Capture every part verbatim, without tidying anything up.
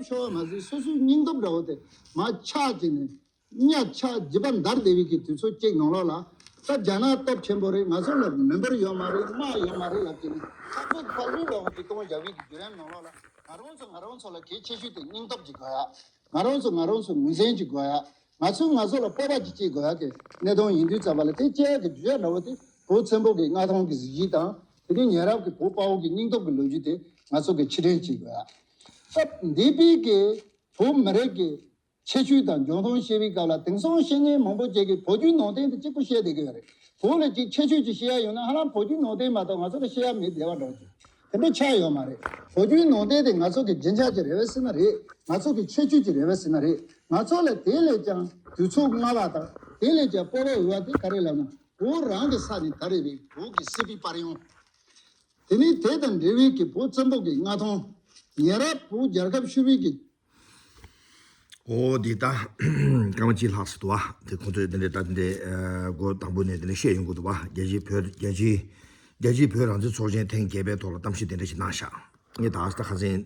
ཤོར་བ་མ་ཟད་སོ་སོའི་སྙིང་སྟོབས་འདྲ་བོ་དེ་མར་ཆག་བྱས་ནས་གཉའ་ཆག་རྒྱུད་པ་འདར་བསྡད་པའི་གི་དུས་ཚོད་ཅིག་ནང་ལོགས་ལ། ད་རྒྱ་ནག་སྟོབས་ཆེན་པོ་རེད། ང་ཚོ་ལ་མི་འབོར་ཡོད་མ་རེད། དམག་ཡོད་མ་རེད་ལབ་བྱས་ནས་ཁ་ཚོད་ཕར་ལུས་འདྲ་བོ་ཅིག་གཏོང་བཞག་པའི་གི་བརྒྱུད་རིམ་ནང་ལོགས་ལ། ང་རང་ཚོ་ང་རང་ཚོ་ལ་གལ་ཆེ་ཤོས་དེ་སྙིང་སྟོབས་ཅིག་དགོས་ཡ། ང་རང་ཚོ་ང་རང་ཚོ་ངོས་འཛིན་ཅིག་དགོས་ཡ། ང་ཚོས་ང་ཚོ་ལ་སྤོབས་པ་ཅིག་སྐྱེ་དགོས་ཡ་གི་གནད་དོན་ཡིན་དུས་ཙམ་པ་ལ། དེ་སྐྱེ་ཡ་གི་རྒྱུ་ཆ་འདྲ་བོ་དེ་བོད་བཙན་པོ་གི་མངའ་ཐང་གི་གཟི་བརྗིད་དང་། དེ་ནས་ཉེ་རབས་ཀྱི་བོད་དཔའ་བོ་གི་སྙིང་སྟོབས་ཀྱི་ལོ་རྒྱུས་དེ་ང་ཚོ་གི་ཕྱིར་དྲན་བྱེད་དགོས་ཡ། སྐབས་འདས་པའི་གི་བོད་མི་རིགས་ཀྱི་ཁྱད་ཆོས་དང་འབྱུང་ཁུངས་བཤད་པའི་སྐབས་ལ། དེང་སང་བཤད་མཁན་མང་པོ་ཅིག་གིས་བོད་བརྒྱུད་ནང་བསྟན་དེ་གཅིག་པུ་བཤད་བསྡད་ཀྱི་ཡོད་རེད། བོད་ལ་ཅིག་ཁྱད་ཆོས་ཅིག་བཤད་ཡ་ཡོད་ན་ཧ་ལམ་བོད་བརྒྱུད་ནང་བསྟན་མ་གཏོགས་ང་ཚོ་ལ་བཤད་ཡ་མེད་བསྡད་པ་འདྲ་བོ་ཅིག་དེ་འདྲ་ཆགས་ཡོད་མ་རེད། བོད་བརྒྱུད་ནང་བསྟན་དེ་ང་ཚོ་གི་བརྗིད་ཆགས་ཀྱི་རེ་བ་ཟེར་ན་རེད། ང་ཚོ་གི་ཁྱད་ཆོས་ཀྱི་རེ་བ་ཟེར་ན་རེད། ང་ཚོ་ལ་དེ་ལས་ཀྱང་དུས་ཚོད་སྔ་བ་དང་། དེ་ལས་ཀྱང་སྤོབས་པ་འོས་པ་དེ་ག་རེ་ལབ་ན། བོད་རང་གི་ས་ནས་དར་བའི་བོད་ཀྱི་སྲིད་པའི་པར་ཡང་། དེ་ནས་དེ་དང་འབྲེལ་བའི་གི་བོད་བཙན་པོ་གི་མངའ་ཐང་། ཉེ་རབས་བོད་རྒྱལ་ཁབ་ཤོར་བའི་གི། ཨོ་འདི་ད་སྐར་མ་གཅིག་ལྷག་ཙམ་འདུག་བ། དེ་ཁོང་ཚོས་དེ་འདྲའི་ད་དེ་འདྲའི་ཨ་འགོ་དང་པོ་ནས་དེ་འདྲ་བཤད་ཡོང་གི་འདུག་བ། རྒྱལ་སྤྱིའི་བོད་རྒྱལ་སྤྱིའི་རྒྱལ་སྤྱིའི་བོད་རང་བཙན་ཚོགས་ཆེན་ཐེངས་བརྒྱད་པའི་ཐོག་ལ་གཏམ་བཤད་དེ་འདྲ་ཞིག་གནང་ཤག་ངས་ད་ད་ཁ་སང་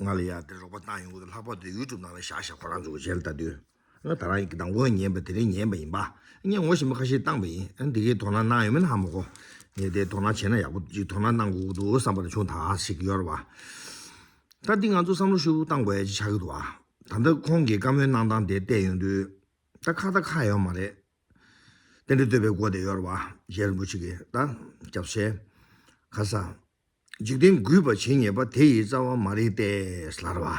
ང་ལ་ཡ་དེ་རོགས་པ་བཏང་ཡོང་གི་འདུག་ལྷག་པར་དུ་ཡུ་ཊུབ་ནང་ལ་བཞག་ཤག་ཁོ་རང་ཚོ་གི་རྗེས་ལ་ལྟ་དུས། ང་ད་རང་གི་མདང་དགོང་ཉན་པ་དེ་རིང་ཉན་པ་ཡིན་པ། ངས་ངོ་ཤེས་པ་ཁ་ཤས་བཏང་པ་ཡིན། ཨ་འདི་གའི་དོ་སྣང་གནང་ཡོད་མེད་ཧ་མ་གོ། ངས་དེ་དོ་སྣང་བྱས་ན་ཡག་པོ་ཅིག་དོ་སྣང་གནང་དགོས་ཀྱི་འདུག་བསམ་པ་ལ་བྱུང་ད་ཞིག་ཡོད་རེད་བ། ད་འདི་ང་ཚོ་བསམ་བློ་ཤུགས་བཏང་དགོས་ཡ་ཅིག་ཆགས་ཀྱི་འདུག་ཨ། ད་ལྟ་ཁོང་གིས་བཀའ་མོལ་གནང་སྟངས་དེ་བལྟས་ཡོང་དུས། ད་ཁ་ད་ཁ་ཡོད་མ་རེད། རྟེན་འབྲེལ་བསྟོད་པའི་སྒོ་དེ་ཡོད་རེད་བ། རྗེ་རིན་པོ་ཆེ་གིས་ད་སྐྱབས་རྗེ་ཁ་ས། འཇིག་རྟེན་རྒུད་པ་ཇི་སྙེད་པ། དེ་ཡི་རྩ་བ་མ་རིག་སྟེ་ཟེར་བ།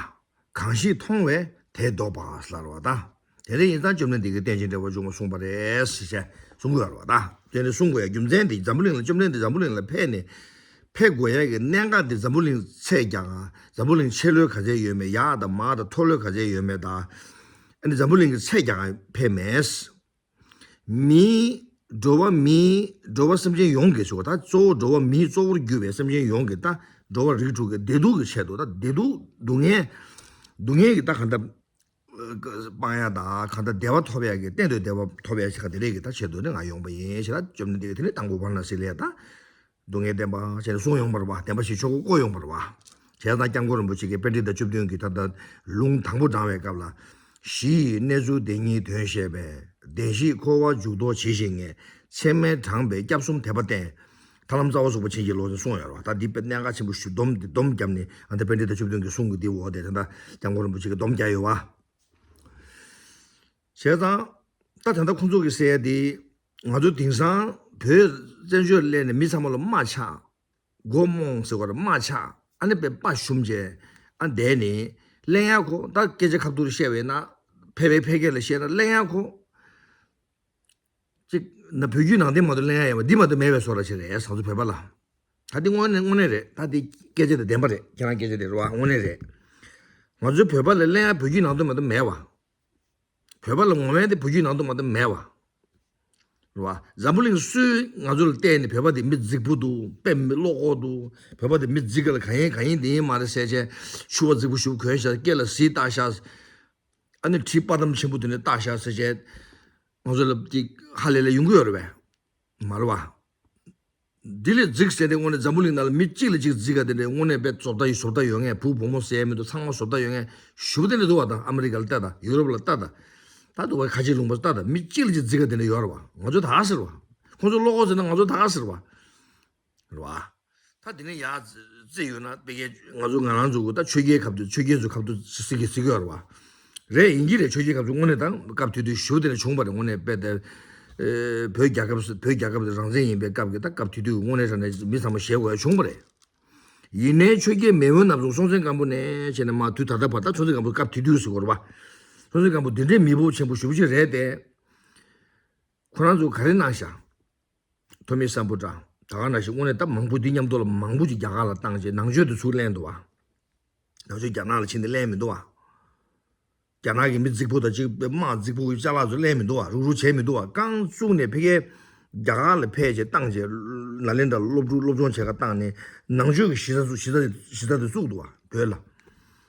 གང་ཞིག་མཐོང་བས་དེ་བཟློག་པ་ཟེར་བ་ད། དེ་འདྲ་ཡིན་ཙང་བཅོམ་ལྡན་འདས་ཀྱིས་རྟེན་ཅིང་འབྲེལ་བར་འབྱུང་བ་གསུངས་པ་རེད་ཟེར་བྱས་གསུང་གི་ཡོད་རེད་བ་ད། དེ་འདྲ་གསུང་དགོས་ཡ་རྒྱུ་མཚན་དེ་འཛམ་བུ་གླིང་ལ་བཅོམ་ལྡན་འདས་འཛམ་བུ་གླིང་ལ་ཕེབས་ནས་ཕེབས་དགོས་ཡ་གི་གནད་འགག་དེ་འཛམ་བུ་གླིང་ཚད་རྒྱག་ག་འཛམ་བུ་གླིང་ཆེ་ལོས་ག་ཚད་ཡོད་མེད། ཡག་དང་མང་དང་མཐོ་ལོས་ག་ཚད་ཡོད་མེད་ད། ཨ་ནི་འཛམ་བུ་གླིང་གི་ཚད་རྒྱག་ག་ཕེབས་མེད། མི། འགྲོ་བ་མི། འགྲོ་བ་སེམས་ཅན་ཡོངས་ཀྱི་ཞུ་བ་ད་གཙོ་བོ་འགྲོ་བ་མི་གཙོ་བོར་གྱུར་པའི་སེམས་ཅན་ཡོངས་ཀྱི་ད་འགྲོ་བ་རིགས་དྲུག་གི་བདེ་སྡུག་གི་ཆེད་དུ་ད་བདེ་སྡུག་སྡུག་བསྔལ། སྡུག་བསྔལ་གྱི་ད་གང་ལྟར་སྤང་ཡ་ད་གང་ལྟར་བདེ་བ་ཐོབ་ཡ་གི་གཏན་དུ་བདེ་བ་ཐོབ་ཡ་ཞིག་ག་དེ་རེད་གི་ད་ཆེད་དུ་ནི་ང་ཡོང་པ་ཡིན་ཞེས་ད་བཅོམ་ལྡན་འདས་ཀྱིས་དེ་ནི་དང་པོ་བར་ན་སྲིད་ལས་ད། སྡུག་བསྔལ་བདེན་པ་ཞེས་གསུངས་ཡོང་བ་རེད་བ། བདེན་པ་ཞེས་ཆོས་འཁོར་བསྐོར་ཡོང་བ་རེད་བ། བྱས་ཙང་སྐྱབས་མགོན་རིན་པོ་ཆེ་གིས་པཎྜི་ཏ་བཅུ་བདུན་གྱི་ད་ལྟ་ལུང་དང་པོ་བགྲང་བའི་སྐབས་ལ། གཞི་ཡི་གནས་ཚུལ་བདེན་གཉིས་དོན་བཤད་པས། བདེན་བཞིས་འཁོར་བ་འཇུག་ལྡོག་ཇི་ཞིག་ངེས། ཚད་མས་དྲངས་པའི་སྐྱབས་གསུམ་དད་པ་བསྟེན། ཐར་ལམ་རྩ་བ་རྫོགས་པ་བྱིན་གྱིས་རློབས་ཟེར་གསུངས་ཡོད་རེད་བ། ད་འདི་དཔེ་གནད་འགག་ཆེན་པོ་ཞིག་སྡོམ་འདི་སྡོམ་བརྒྱབ་ནས་ཨ་ད་པཎྜི་ཏ་བཅུ་བདུན་གྱི་གསུང་གི་འདི་འོག་དེ་ད་ལྟ་སྐྱབས་མགོན་རིན་པོ་ཆེ་གིས་སྡོམ་བརྒྱབ་ཡོད་བ། བྱས་ཙང་། ད་ད་ལྟ་ཁོང་ཚོ་གིས་ཟེར་ཡ་དེ། ང་ཚོ་དེང་སང་བོད་བཙན་བྱོལ་སླེབས་ནས་མི་ཚང་མ་ལ་དམག་ཆག་སྒོ་རྨོངས་ཟེར་བ་རེད། དམག་ཆག་ཨ་ནི་དཔེ་དཔའ་ཞུམ་བྱས་ཨ་བསྡད་ནས་གླེང་ཡ་ཁོ། ད་སྐད་ཆ་ཁ་ཐུག་རེ་བཤད་པ་ཡིན་ན། ཕལ་པའི་ཕལ་སྐད་ལ་བཤད་ན་གླེང་ཡ་ཁོ། གཅིག་ན་བོད་བརྒྱུད་ནང་བསྟན་མ་གཏོགས་གླེང་ཡ་ཡོད་པ་འདི་མ་གཏོགས་མེད་པའི་བཟོ་འདྲ་ཞིག་རེད་ང་ཚོ་བོད་པ་ལ། ད་འདི་དངོས་གནས་དངོས་གནས་རེད། ད་འདི་སྐད་ཆ་དེ་བདེན་པ་རེད། ཁྱེད་རང་སྐད་ཆ་དེ་རེད་བ། དངོས་གནས་རེད། ང་ཚོའི་བོད་པ་ལ་གླེང་ཡ་བོད་བརྒྱུད་ནང་བསྟན་མ་གཏོགས་མེད་བ། བོད་པ་ལ་ངོ་མ་དེ་བོད་བརྒྱུད་ནང་དུ་མ་གཏོགས་མེད་བ། རེད་བ། འཛམ་བུ་གླིང་སུས་ང་ཚོ་ལ་བལྟས་ནས་བོད་པ་དེ་མི་རྫིག་པོ་འདུག་དཔེ་མི་བློ་ཁོག་འདུག་བོད་པ་དེ་མི་རྫིག་ག་ལ་གང་ཡིན་གང་ཡིན་དེ་ཡིན་མ་རེད་ཟེར་བྱས། ཕྱུ་པ་རྫིག་པོ་ཞིག་གོན་ཤག་སྐེ་ལ་གཟི་བཏགས་ཤག་ཨ་ནི་གྲི་དཔའ་གདམས་ཆེན་པོ་དེ་འདྲ་བཏགས་ཤག་ཟེར་བྱས། ང་ཚོ་ལ་ཅིག་ཧ་ལས་ལས་ཡོང་གི་ཡོད་རེད་པས། མ་རེད་བ། འདི་ལས་རྫིག་ཟེར་དེ་དངོས་གནས་འཛམ་བུ་གླིང་ནང་ལ་མི་གཅིག་ལས་གཅིག་རྫིག་ག་དེ་འདྲའི་དངོས་གནས་དཔེ་བཟོ་ལྟ་ཡི་བཟོ་ལྟ་ཡོད་མཁན། བུ་བུ་མོ་ཟེར་ཡ་མི་འདུག་ཚང་མ་བཟོ་ལྟ་ཡོད་མཁན་ཞུ་བ་དེ་འདྲ་འདུག་བ། ད་ཨ་མི་རི་ཀ་ལ་ལྟ་ད། ཡུ་རོབ་ལ་ལྟ་ད། ད་འདུག་བ། ཁ་ཆེ་ལུང་པ་ལྟ་ད། མི་གཅིག་ལས་གཅིག་རྫིག་ག་དེ་འདྲ་ཡོད་རེད་བ། ང་ཚོ་ད་ག་ཟེར་བ། ཁོང་ཚོ་བློ་ཁོག་ཟེར་ན་ང་ཚོ་ད་ག་ཟེར་བ། རེད་བ། ད་དེ་ནས་ཡར་རྩིས་ཡོད་ན་དཔེ་ཀའི་ང་ཚོ་ང་རང་ཚོ་གི་ད་ཆོས་རྒྱལ་ཁ་ཐུག་ཆོས་རྒྱལ་ཚོ་ཁ་ཐུག་ཟེར་གི་ཟེར་གི་ཡོད་རེད་བ། རེད། ཡིན་གྱི་རེད། ཆོས་རྒྱལ་ཁ་ཐུག་དངོས་གནས་ད་སྐབས་དེ་དུས་ཞུ་དེ་ནས་བྱུང་བ་རེད། དངོས་གནས་དཔེ་དེ། ཨེ། བོད་རྒྱལ་ཁབ་བོད་རྒྱལ་ཁབ་དེ་རང་བཙན་ཡིན་པའི་སྐབས་ཀྱི་ད་སྐབས་དེ་དུས་དངོས་གནས་དྲང་གནས་མི་ཚང་མ་ཞེད་དགོས་ཡ་བྱུང་བ་རེད། ཡིན་ནའི་ཆོས་རྒྱལ་མེས་དབོན་རྣམ་གསུམ་སྲོང་བཙན་སྒམ་པོ་ནས་བྱས་ནས་མར་དུས་ད་ལྟ་བར། ད་སྲོང་བཙན་སྒམ་པོ་སྐབས་དེ་དུས་ཟེར་དགོས་རེད་བ། སྲོང་བཙན་སྒམ་པོ་འདི་འདྲའི་མི་ཕོ་ཆེན་པོ་ཞེ་པོ་ཅིག་རེད་དེ། ཁོ་རང་ཚོ་ག་རེ་གནང་ཤག་ཐོན་མི་སམ་བྷོ་ཊ། ད་ག་ནང་བཞིན་དངོས་གནས་ད་མང་པོ་འདི་མཉམ་དུ་ལ་མང་པོ་ཅིག་རྒྱ་གར་ལ་བཏང་རྗེས་ནང་ཆོས་དེ་ཚུར་ལེན་འདུག་བ། ནང་ཆོས་རྒྱ་ནག་ལ་ཕྱིན་ཏེ་ལེན་མི་འདུག་བ། རྒྱ་ནག་གི་མི་རྫིག་པོ་དང་གཅིག་དམག་རྫིག་པོ་གི་ཅ་ལག་ཚོ་ལེན་མི་འདུག་བ། རུག་རུག་བྱས་མི་འདུག་བ། རྐང་བཙུགས་ནས་ཕ་གིར་རྒྱ་གར་ལ་ཕེབས་རྗེས་བཏང་རྗེས་ནཱ་ལེནྡྲ་སློབ་ཕྲུག་སློབ་སྦྱོང་བྱེད་ག་བཏང་ནས་ནང་ཆོས་ཀྱི་གཞི་རྩ་ཚོ་གཞི་རྩ་གཞི་རྩ་དེ་བཙུགས་འདུག་བ་བོད་ལ།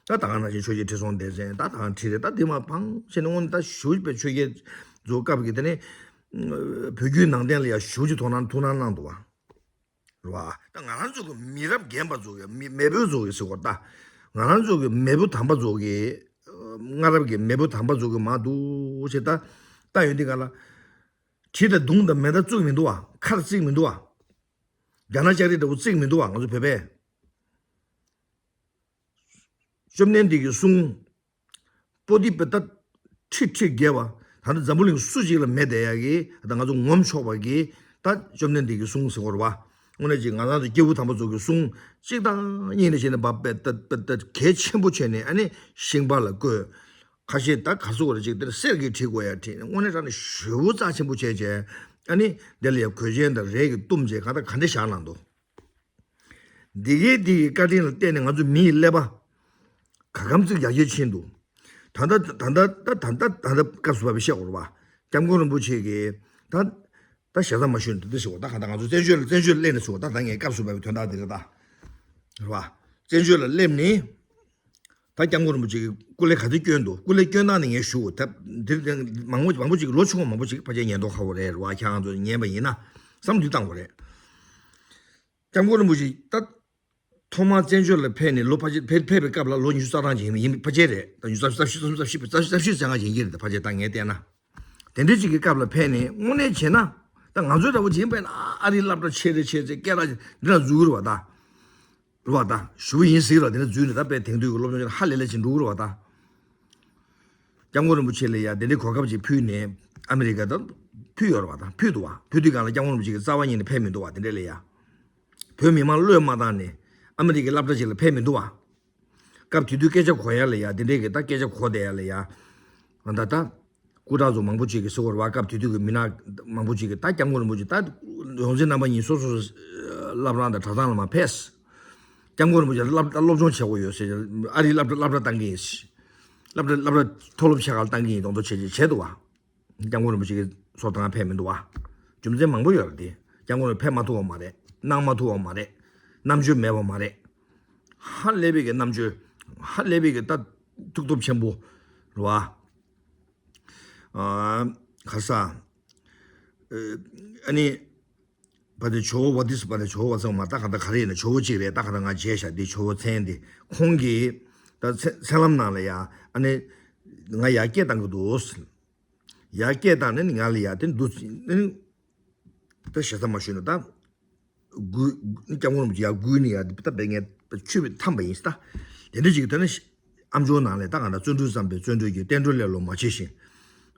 ད་ད་ག་ནང་བཞིན་ཆོས་རྒྱལ་ཁྲི་སྲོང་ལྡེ་བཙན། ད་ད་ཁྲི་རེད། ད་འདི་མ་ཕང་བྱས་ནས་དངོས་གནས་ད་ཞུ་བའི་ཆོས་རྒྱལ་ཚོ་སྐབས་ཀྱི་དེ་ནས་བོད་བརྒྱུད་ནང་བསྟན་ལ་ཡང་ཞུ་ཅིག་དོ་སྣང་ཐུགས་སྣང་གནང་འདུག་བ། རེད་བ། ད་ང་རང་ཚོ་གི་མི་རབས་རྒན་པ་ཚོ་གི་མི་མེས་པོ་ཚོ་གི་ཟེར་བ་ད། ང་རང་ཚོ་གི་མེས་པོ་དམ་པ་ཚོ་གི། སྔ་རབས་ཀྱི་མེས་པོ་དམ་པ་ཚོ་གི་མ་འདུག་ཅེས་ད་ལྟ་ཡོད་འདི་ག་ལ། གྲི་དང་མདུང་དང་མེ་མདའ་བཙུགས་མི་འདུག་བ། མཁར་བརྩིགས་མི་འདུག་བ། རྒྱ་ནག་ལྕགས་རི་འདྲ་བོ་བརྩིགས་མི་འདུག་བ། ང་ཚོ་བོད་པས། བཅོམ་ལྡན་འདས་ཀྱི་གསུང་། པོ་ཏི་པེ་ཏ་ཁྲི་ཁྲི་བརྒལ་བ། ད་ནི་འཛམ་བུ་གླིང་སུ་གཅིག་ལ་མེད་བསྡད་ཡ་གི་ད་ང་ཚོ་ངོམ་ཆོག་པ་གི་ད་བཅོམ་ལྡན་འདས་ཀྱི་གསུང་ཟེར་བ་རེད་བ། དངོས་གནས་ཅིག་ང་རང་ཚོ་སྐྱེས་བུ་དམ་པ་ཚོ་གི་གསུང་གཅིག་དང་གཉིས་ནས་བྱས་ནས་བབ་པེ་ཏ་པེ་ཏ་གལ་ཆེན་པོ་བྱས་ནས་ཨ་ནི་ཤིང་པ་ལ་བརྐོས། ཁ་ཤས་ད་ག་སོ་བ་རེ་ཅིག་དེར་གསེར་གྱི་གྲི་དགོས་ཡ་བྲིས་ནས་དངོས་གནས་དྲང་ནས་ཞེ་པོ་རྩ་ཆེན་པོ་བྱས་བྱས། ཨ་ནི་དེ་ལ་ཡ་གོས་ཆེན་དང་རས་ཀྱི་བཏུམས་བྱས་ག་ད་ག་འདྲ་བཞག་གནང་འདུག་འདི་གའི་འདི་གི་བཀའ་དྲིན་ལ་བརྟེན་ནས་ང་ཚོ་མི་ཡི་ཀླད་པ་ག་གམ་ཚིག་ཡར་རྒྱས་ཕྱིན་འདུག་ད་ལྟ་ད་ལྟ་ད་ད་ལྟ་ད་ལྟ་སྐབས་སུ་བབས་པའི་བཤད་དགོས་རེད་བ། སྐྱབས་མགོན་རིན་པོ་ཆེ་གིས་ད་ད་ཞེ་ས་མ་ཞུས་ནས་འདི་འདྲ་ཞིག་འོ་ད་ག་ད་ང་ཚོ་བཙན་བྱོལ་ལ་བཙན་བྱོལ་སླེབས་ནས་སུ་འོ་ད་ད་ངས་སྐབས་སུ་བབས་པའི་དོན་དག་འདི་རེད་ད། རེད་བ། བཙན་བྱོལ་ལ་སླེབས་ནས་ད་སྐྱབས་མགོན་རིན་པོ་ཆེ་གིས་སྐུ་ལས་ག་ཚོད་བསྐྱོན་འདུག་སྐུ་ལས་བསྐྱོན་སྟངས་ནི་ངས་ཞུ་འོ་ད་འདིར་མང་པོ་མང་པོ་ཅིག་ལོ་ཆུང་བ་མང་པོ་ཅིག་ཕལ་ཆེར་ཉན་མདོག་ཁ་པོ་རེད། རེད་བ། ཁྱེད་རང་ཚོ་ཉན་པ་ཡིན་ན་བསམ་བློ་བཏང་དགོས་རེད། སྐྱབས་མགོན་རིན་པོ་ཆེ་ད་ཐོག་མར་བཙན་བྱོལ་ལ་ཕེབས་ནས་ལོ་ཕལ་ཆེར་ཕེབས་ཕེབས་པའི་སྐབས་ལ་ལོ་ཉི་ཤུ་རྩ་གྲངས་ཅིག་ཡིན་ཡིན་ཕལ་ཆེར་རེད། ད་ཉི་ཤུ་རྩ་བཞི་རྩ་བཞི་རྩ་བཞི་རྩ་བཞི་རྩ་བཞི་རྩ་གྲངས་ཅིག་ཡིན་གྱི་རེད། ད་ཕལ་ཆེར་ད་ངས་བལྟས་ན། དེ་འདྲ་ཅིག་གི་སྐབས་ལ་ཕེབས་ནས་དངོས་གནས་བྱས་ན་ད་ང་ཚོའི་འདྲ་བོ་ཅིག་ཡིན་པས་ན་ཨ་རིའི་སློབ་གྲྭ་ཆེ་རེ་ཆེ་ཚེ་སྐད་གྲགས་འདི་ལ་འཛུལ་རེད་བ་ད། རེད་བ་ད་ཞུ་བ་ཡིན་ཟིག་ར་དེ་འདྲ་འཛུལ་ནས་ད་དཔེ་དེང་དུས་ཀྱི་སློབ་སྦྱོང་ཅིག་ཧ་ལས་ལས་ཅིག་འགྲོ་གི་རེད་བ་ད། སྐྱབས་མགོན་རིན་པོ་ཆེ་ལ་ཡ་དེ་འདྲའི་གོ་སྐབས་ཅིག་ཕུལ་ནས་ཨ་མི་རི་ཀ་ད་ཕུལ་ཡོད་རེད་བ་ད། ཕུལ་འདུག་བ། ཕུལ་དུས་སྒང་ལ་སྐྱབས་མགོན་རིན་པོ་ཆེ་གི་རྩ་བ་ཉིད་ནས་ཕེབས་མི་འདུག་བ་དེ་འདྲ་ལ་ཡ། བོད་མི་མང་བློས་མ་བཏང་ནས་ཨ་མི་རི་ཀའི་སློབ་གྲྭ་ཅིག་ལ་ཕེབས་མི་འདུག་བ། སྐབས་དེ་དུས་སྐད་ཆ་གོ་ཡ་ལ་ཡ་དེ་འདྲའི་གི་ད་སྐད་ཆ་གོ་བསྡད་ཡ་ལ་ཡ། ང་ད་ད། སྐུ་དྲག་ཚོ་མང་པོ་ཅིག་གིས་ཟེར་བ་རེད་བ། སྐབས་དེ་དུས་ཀྱི་མི་ནག་མང་པོ་ཅིག་གིས་ད་སྐྱབས་མགོན་རིན་པོ་ཆེ་ད་ཡོངས་འཛིན་རྣམ་པ་གཉིས་སོ་སོ་སོ་བླ་བྲང་དང་གྲྭ་ཚང་ལ་མར་ཕེབས། སྐྱབས་མགོན་རིན་པོ་ཆེ་ལ་སློབ་ད་སློབ་སྦྱོང་བྱེད་དགོས་ཡོད་ཟེར། ཨ་རིའི་སློབ་གྲྭ་སློབ་གྲྭ་བཏང་གི་ཡིན། སློབ་གྲྭ་སློབ་གྲྭ་མཐོ་སློབ་ཆེ་ཁག་ལ་བཏང་གི་ཡིན་མདོག་མདོག་བྱས་བྱས་བྱས་འདུག་བ། སྐྱབས་མགོན་རིན་པོ་ཆེ་གིས་ཚུར་ད་ཕེབས་མི་འདུག་བ། རྒྱུ་མཚན་མང་པོ་ཡོད་རེད་དེ། སྐྱབས་མགོན་ཕེབས་མ་ཐུབ་པ་མ་རེད། གནང་མ་ཐུབ་པ་མ་རེད། རྣམ་དཔྱོད་མེད་པ་མ་རེད། ཧ་ལས་པའི་གི་རྣམ་དཔྱོད། ཧ་ལས་པའི་གི་ད་ཐུགས་སྟོབས་ཆེན་པོ་རེད་བ། ཨ། ག་ས། ཨ་ནི། བ་དེ་ཇོ་བོ་བ་དིས་བ་དེ་ཇོ་བོ་བ་ཚང་མ་ད་ག་ད་ག་རེ་ཡིན་ན་ཇོ་བོ་གཅིག་རེད། ད་ག་ད་ང་མཇལ་ཤག་འདི་ཇོ་བོ་མཚན་འདི་ཁོང་གིས་ད་མཚན་མཚན་ལམ་ནང་ལ་ཡ་ཨ་ནི་ང་ཡར་སྐད་བཏང་གི་འདུག་ཡར་སྐད་བཏང་ནས་ནི་ང་ལ་ཡ་དེ་འདུག་ཨ་ནི་ད་ཞེ་ས་མ་ཞུས་ན་ད། སྐུ། སྐྱབས་མགོན་རིན་པོ་ཆེ་ཡར་སྐུ་ནས་ཡར་ད་བས་ངས་ཆུ་བས་འཐམས་པ་ཡིན་ད། དེ་འདྲ་ཅིག་ད་ནི་ཨ་མཆོག་ནང་ལས་ད་གང་ལྟར་བརྩོན་འགྲུས་བརྩམས་པས་བརྩོན་འགྲུས་ཀྱིས། བསྟན་འགྲོ་ལེ་ལོ་མ་བྱས་ཤིང་།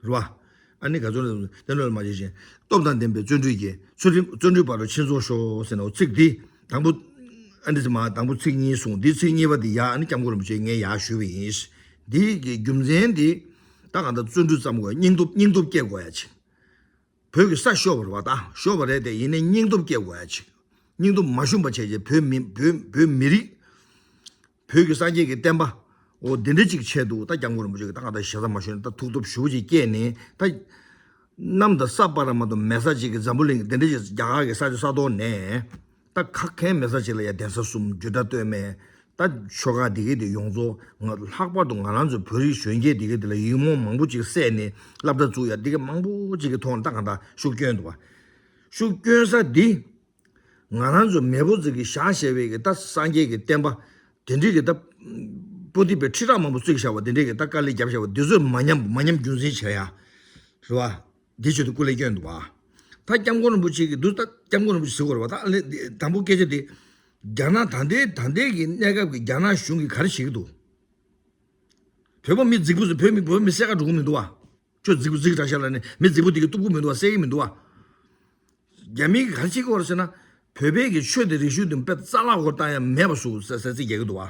རེད་བ། ཨ་ནི་ག་ཚོད་ལ་བརྩོན་འགྲུས་ལེ་ལོ་མ་བྱས་ཤིང་། སྟོབས་དང་ལྡན་པས་བརྩོན་འགྲུས་ཀྱིས། བརྩོན་འགྲུས་བརྩོན་འགྲུས་བར་དུ་ཕྱིན་རྫོགས་ཤོག་ཟེར་ནའོ་ཚིག་འདི་དང་པོ། ཨ་འདི་ཚོ་མ་དང་པོ་ཚིག་གཉིས་གསུངས། འདི་ཚིག་གཉིས་པ་འདི་ཡ་ཨ་ནི་སྐྱབས་མགོན་རིན་པོ་ཆེ་ངས་ཡར་ཞུས་པ་ཡིན། འདི་གི་རྒྱུ་མཚན་འདི་ད་གང་ལྟར་བརྩོན་འགྲུས་བརྩམས་དགོས། སྙིང་སྟོབས་སྙིང་སྟོབས་སྐྱེ་དགོས་ཡ་ཅིག་བོད་ཀྱི་ས་ཤོར་བ་རེད་བ་ད། ཤོར་བ་རེད་དེ། ཡིན་ནའི་སྙིང་སྟོབས་སྐྱེ་དགོས་ཡ་ཅིག་སྙིང་སྟོབས་མ་ཞུམ་པ་བྱས་རྗེས་བོད་མི་བོད་བོད་མི་རིགས། བོད་ཀྱི་སངས་རྒྱས་ཀྱི་བསྟན་པ། འོ་འདི་འདྲ་ཅིག་ཆེད་དུ་ད་སྐྱབས་མགོན་རིན་པོ་ཆེ་གིས་ད་གང་ལྟར་ཞེ་ས་མ་ཞུས་ན་ད་ཐུགས་སྟོབས་ཞེ་པོ་ཅིག་སྐྱེས་ནས་ད། གནམ་དང་ས་བར་མ་གཏོགས་མེད་ས་ཅིག་གི་འཛམ་བུ་གླིང་གི་འདི་འདྲ་ཅིག་རྒྱ་གར་གྱི་ས་ཆ་ས་ཐོག་ནས། ད་ཁ་ཁན་མེད་ས་ཅིག་ལ་ཡ་གདན་ས་གསུམ་རྒྱུད་གྲྭ་སྟོད་སྨད། ད་ཆོལ་ཁ་འདི་གའི་དེ་ཡོངས་རྫོགས་ང་ལྷག་པར་དུ་ང་རང་ཚོ་བོད་རིགས་གཞོན་སྐྱེས་འདི་གའི་དེ་ལ་ཡིག་རྨོངས་མང་པོ་ཅིག་བསལ་ནས་སློབ་གྲྭ་བཙུགས་ཡ་འདི་གའི་མང་པོ་ཅིག་གི་ཐོག་ནས་ད་གང་ལྟར་ཤུགས་བསྐྱོན་འདུག་བ། ཤུགས་བསྐྱོན་ས་འདི་ང་རང་ཚོ་མེས་པོ་ཚོ་གིས་བཞག་བཞག་པའི་གི་ད་སངས་རྒྱས་ཀྱི་བསྟན་པ་དེ་འདྲའི་གི་ད་པོ་ཏི་པའི་ཁྲི་ཕྲག་མང་པོ་བརྩིགས་བཞག་པ་དེ་འདྲའི་གི་ད་དཀའ་ལས་བརྒྱབ་བཞག་པ་འདི་ཚོས་མ་ཉམས་མ་ཉམས་རྒྱུན་འཛིན་བྱེད་ཡ། རེད་བ། འདི་ཆེད་དུ་སྐུ་ལས་བསྐྱོན་འདུག་བ། ད་སྐྱབས་མགོན་རིན་པོ་ཆེ་གིས་འདུག་ད་སྐྱབས་མགོན་རིན་པོ་ཆེ་ཟེར་དགོས་རེད་བ། ད་ཨ་ལེ་དང་པོ་སྐད་ཆ་དེ། རྒྱ་ནག་ད་ལྟའི་ད་ལྟའི་གི་གནས་སྐབས་ཀྱི་རྒྱ་ནག་གཞུང་གིས་ག་རེ་བྱེད་ཀྱི་འདུག་བོད་པ་མི་རྫིག་པོ་ཚོ་བོད་མི་བོད་མི་བསད་ཀ་འགྲོ་གི་མི་འདུག་བ། ཁྱོད་རྫིག་པོ་རྫིག་དྲགས་ཤག་ལབ་ནས་མི་རྫིག་པོ་དེ་གིས་གཏུབ་ཀྱི་མི་འདུག་བ། བསད་ཀྱི་མི་འདུག་བ། རྒྱ་མི་གིས་ག་རེ་བྱེད་ཀྱི་ཡོད་རེད་ཟེར་ན། བོད་པའི་གི་ཆོས་དང་རིག་གཞུང་དེ་དཔེ་རྩ་བརླག་སྒོར་བཏང་ཡ་མེད་པ་བཟོ་ཟེར་ཟེར་རྩིས་རྒྱག་གི་འདུག་བ།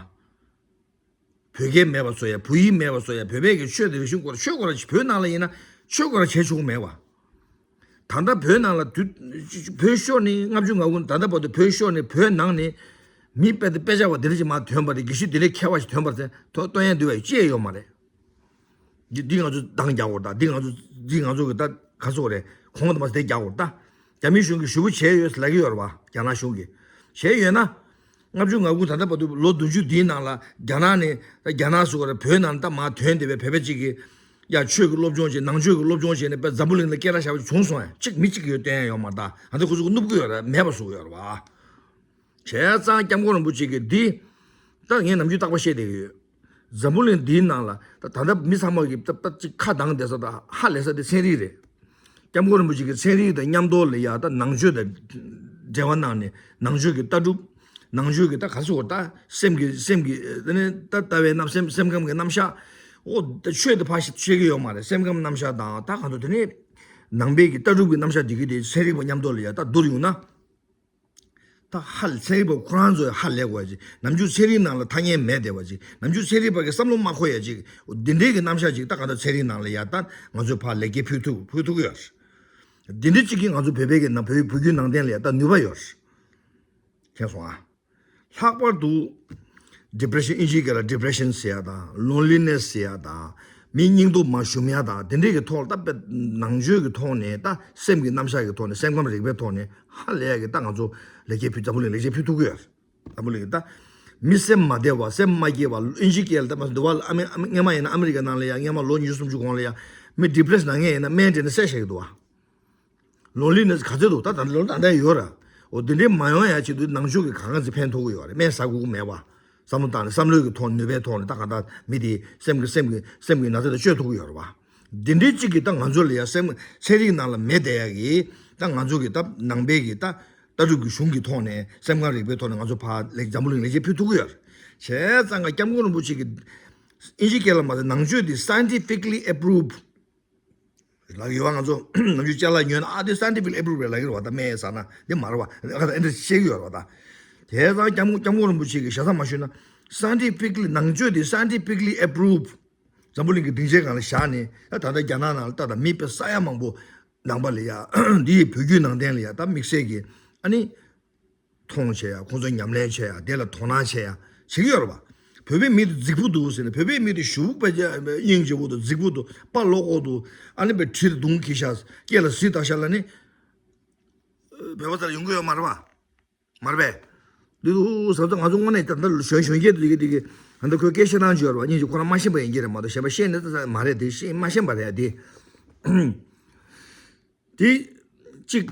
བོད་སྐད་མེད་པ་བཟོ་ཡ། བོད་ཡིག་མེད་པ་བཟོ་ཡ། བོད་པའི་གི་ཆོས་དང་རིག་གཞུང་སྐོར་ཆོས་སྐོར་བོད་ནང་ལ་ཡིན་ན་ཆོས་སྐོར་བྱེད་ཆོག་གི་མེད་བ། ད་ལྟ་བོད་ནང་ལ་དུས་བོད་ཤོར་ནས་ལྔ་བཅུ་ང་དགུ་ད་ལྟ་བར་དུ་བོད་ཤོར་ནས་བོད་ནང་ནས་མི་དཔེ་དེ་དཔེ་ཆ་བ་དེ་འདྲ་ཅིག་མར་ཐོན་པ་རེད། དགེ་བཤེས་དེ་འདྲའི་མཁས་པ་ཞིག་ཐོན་པ་ཟེར་ཐོ་སྟོན་ཡ་འདུག་བས་ཅི་ཡང་ཡོད་མ་རེད། འདི་འདི་ང་ཚོས་འདང་རྒྱག་དགོས་རེད་ད། འདི་ང་ཚོ་འདི་ང་ཚོ་གི་ད་ག་ཟེར་དགོས་རེད། གོང་དུ་མ་ཟད་རྒྱག་དགོས་རེད་ད། རྒྱ་མིའི་གཞུང་གིས་ཞེ་པོ་བྱས་ཡོད་ལབ་ཀྱི་ཡོད་རེད་བ། རྒྱ་ནག་གཞུང་གིས་བྱས་ཡོད་ན། ལྔ་བཅུ་ང་དགུ་ད་ལྟ་བར་དུ་ལོ་བདུན་ཅུ་འདིའི་ནང་ལ་རྒྱ་ནག་ནས་ད་རྒྱ་ནག་ཟེར་དགོས་རེད། བོད་ནང་ད་མར་ཐོན་བསྡད་པའི་བོད་པ་གཅིག་གིས་ཡ་ཆོས་ཀྱི་སློབ་སྦྱོང་བྱེད། ནང་ཆོས་ཀྱི་སློབ་སྦྱོང་བྱས་ནས་དཔེ་འཛམ་བུ་གླིང་ལ་སྐད་གྲགས་ཤར་བ་བྱུང་སོང་ཡ། གཅིག་མི་གཅིག་གིས་སྟོན་ཡ་ཡོད་མ་རེད་ད། ཨ་འདི་ཁོ་ཚོ་གིས་བསྣུབ་ཀྱི་ཡོད་རེད། མེད་པ་བཟོ་གི་ཡོད་རེད་བ། བྱས་ཙང་སྐྱབས་མགོན་རིན་པོ་ཆེ་གིས་འདི་ ད་ངས་ནམ་རྒྱུན་རྟག་པར་བཤད་བསྡད་ཀྱི་ཡོད། འཛམ་བུ་གླིང་འདིའི་ནང་ལ་ད་ད་ལྟ་མི་ཚང་མ་གིས་ད་ད་ཅིག་ཁ་གདངས་བསྡད་ས་དང་ཧ་ལས་ས་དེ་ཚན་རིག་རེད། སྐྱབས་མགོན་རིན་པོ་ཆེ་གིས་ཚན་རིག་དང་མཉམ་དུ་ལ་ཡ་ད་ནང་ཆོས་དང་འབྲེལ་བ་གནང་ནས་ནང་ཆོས་ཀྱི་ལྟ་གྲུབ། ནང་ཆོས་ཀྱི་ད་ག་ཚོད་ད་སེམས་ཀྱི་སེམས་ཀྱི་དེ་ནས་ད་ལྟ་བའི་རྣམ་སེམས་སེམས་ཁམས་ཀྱི་རྣམ་གཞག་འོ་ད་ཆོས་དེ་ཕར་ཤེས་ཀྱི་ཡོད་མ་རེད། སེམས་ཁམས་རྣམ་གཞག་དང་ད་གང་ཐུབ་དེ་ནས་ནང་པའི་གི་ལྟ་གྲུབ་ཀྱི་རྣམ་གཞག་འདི་གི་དེ་ཚན་རིག་པ་མཉམ་དུ་ལ་ཡ་ད་བསྡུར་ཡོང་ན། ད་ཧ་ལས་ཚན་རིག་པ་ཁོ་རང་ཚོས་ཧ་ལས་དགོས་ཡ་ཅིག་ནམ་རྒྱུན་ཚན་རིག་ནང་ལ་ཐ་སྙད་མེད་བསྡད་པ་ཅིག་ནམ་རྒྱུན་ཚན་རིག་པ་གི་བསམ་བློ་མ་འཁོར་ཡ་ཅིག་འདི་འདྲའི་གི་རྣམ་གཞག་ཅིག་ད་གང་ལྟར་ཚན་རིག་ནང་ལ་ཡ་ད་ང་ཚོས་ཕར་ལེགས་སྐྱེས་ཕུལ་ཐུབ་ཕུལ་ཐུབ་ཀྱི་ཡོད་རེད། འདི་འདྲ་ཅིག་གིས་ང་ཚོ་བོད་པའི་གི་ནང་བོད་བོད་བརྒྱུད་ནང་བསྟན་ལ་ཡ་ད་ནུས་པ་ཡོད་རེད། མཁྱེན་སོང་ཨ། ལྷག་པར་དུ་depression ཨིན་ཇིའི་སྐད་ལ་depression ཟེར་ཡ་དང་loneliness ཟེར་ཡ་དང་མི་སྙིང་སྟོབས་མ་ཞུམ་ཡ་དང་དེ་འདྲས་ཀྱི་ཐོག་ལ་ད་དཔེ་ནང་ཆོས་ཀྱི་ཐོག་ནས་ད་སེམས་ཀྱི་རྣམ་གཞག་གི་ཐོག་ནས་སེམས་ཁམས་རིག་པའི་ཐོག་ནས་ཧ་ལས་ཡ་གི་ད་ང་ཚོ་ལེགས་སྐྱེས་ཕུལ་འཛམ་བུ་གླིང་ལེགས་སྐྱེས་ཕུལ་ཐུབ་ཀྱི་ཡོད་རེད། འཛམ་བུ་གླིང་གི་ད་མི་སེམས་མ་བདེ་བ་སེམས་མ་སྐྱིད་པ་ཨིན་ཇིའི་སྐད་ལ་ད་མ་འདུག་བ་ཨ་མི་ཨ་མི་སྔན་མ་ཡིན་ན་ཨ་མི་རི་ཀའི་ནང་ལ་ཡ་སྔན་མ་ལོ་ཉི་ཤུ་སུམ་ཅུ་གོང་ལ་ཡ་མི་depress ན་མཁན་ཡིན་ན་སྨན་སྤྲད་ནས་སེལ་བྱེད་ཀྱི་འདུག་བ། loneliness ག་ཚོད་འདུག་ད་ད་ལོ་ད་ལྟ་ཡོད་ར། འོ་དེ་འདྲའི་མ་ཡོང་ཡ་ཆེད་དུ་ནང་ཆོས་ཀྱི་གང་ག་ཚོད་ཕན་ཐོགས་ཀྱི་ཡོད་རེད། སྨན་ཟ་དགོས་ཀྱི་མེད་པ། བསམ་བློ་བཏང་ནས་བསམ་བློའི་གི་ཐོག་ནུས་པའི་ཐོག་ནས་ད་གང་ལྟར་མི་དེ་སེམས་ཀྱི་སེམས་ཀྱི་སེམས་ཀྱི་ན་ཚ་དེ་བཅོས་ཐུབ་ཀྱི་ཡོད་རེད་བ། འདི་འདྲའི་གཅིག་གིས་ད་ང་ཚོ་ལ་ཡ་སེམས་ཚན་རིག་ནང་ལ་མེད་བསྡད་ཡ་གི་ད་ང་ཚོ་གི་ད་ནང་པའི་གི་ད་ལྟ་གྲུབ་ཀྱི་གཞུང་གི་ཐོག་ནས་སེམས་ཁམས་རིག་པའི་ཐོག་ནས་ང་ཚོ་ཕར་ལེགས་འཛམ་བུ་གླིང་ལེགས་སྐྱེས་ཕུལ་ཐུབ་ཀྱི་ཡོད་རེད། བྱས་ཙང་ཀ་སྐྱབས་མགོན་རིན་པོ་ཆེ་གི་ཨིན་ཇི་སྐད་ལ་མ་ཟད་ནང་ཆོས་འདི་scientifically approved ལགས་ཡོད་བ། ང་ཚོ་ནམ་རྒྱུན་ཅ་ལག་ཉོས་ན་ཨ་དེ་scientific approve རེད་ལབ་ཀྱི་རེད་བ། ད་སྨན་ཟ་ན་འདི་མ་རེད་བ། ཨ་ད་ཨེ་འདྲ་བཤད་ཀྱི་ཡོད་རེད་བ། ད་དེ་ཙང་སྐྱབས་མགོན་སྐྱབས་མགོན་རིན་པོ་ཆེ་གིས་ཞེ་ས་མ་ཞུས་ན་scientifically ནང་ཆོས་དེ་scientifically approve འཛམ་བུ་གླིང་གི་སྡིངས་ཆའི་སྒང་ལ་བཞག་ནས་ད་ད་ལྟ་རྒྱ་ནག་ནང་ལ་ད་ད་མི་དཔེ་ས་ཡ་མང་པོ་ནང་པ་ལ་ཡ་འདི་ཡི་བོད་བརྒྱུད་ནང་བསྟན་ལ་ཡ་ད་དམིགས་བསལ་གྱི་ཨ་ནི། མཐོང་བྱས་ཡ་ཁོང་ཚོ་ཉམས་ལེན་བྱས་ཡ་དེ་ལ་དོ་སྣང་བྱས་ཡ་བྱེད་ཀྱི་ཡོད་རེད་བ། བོད་པའི་མི་དེ་རྫིག་པོ་འདུག་ཟེར་ནས་བོད་པའི་མི་དེ་ཞུ་བོ་དཔེ་སྙིང་རྗེ་བོ་འདུག་རྫིག་པོ་འདུག་པ་ལོག་གོ་འདུག་ཨ་ནི་པའི་གྲི་དེ་མདུང་འཁྱེར་ཤག་སྐེ་ལ་གཟི་བཏགས་ཤག་ལ་ནི། བོད་པ་ཚོ་ལ་ཡོང་གི་ཡོད་མ་རེད་བ། མ་རེད་པས། འདི་འདུག་ཟབ་ཚ་ང་ཚོ་དངོས་གནས་ད་ལྟ་གཞོན་གཞོན་སྐྱེས་དེ་གི་དེ་གི་ད་ལྟ་ཁོས་སྐད་བཤད་སྟངས་ཅིག་ཡོད་རེད་བ། སྙིང་རྗེ་ཁོ་རང་མ་ཤེས་པ་ཡིན་གྱི་རེད་མ་གཏོགས་གཞན་པ་བཤད་ནི་ད་མ་རེད་དེ་ཤེས་མ་ཤེས་པ་རེད་དེ། དེ་གཅིག་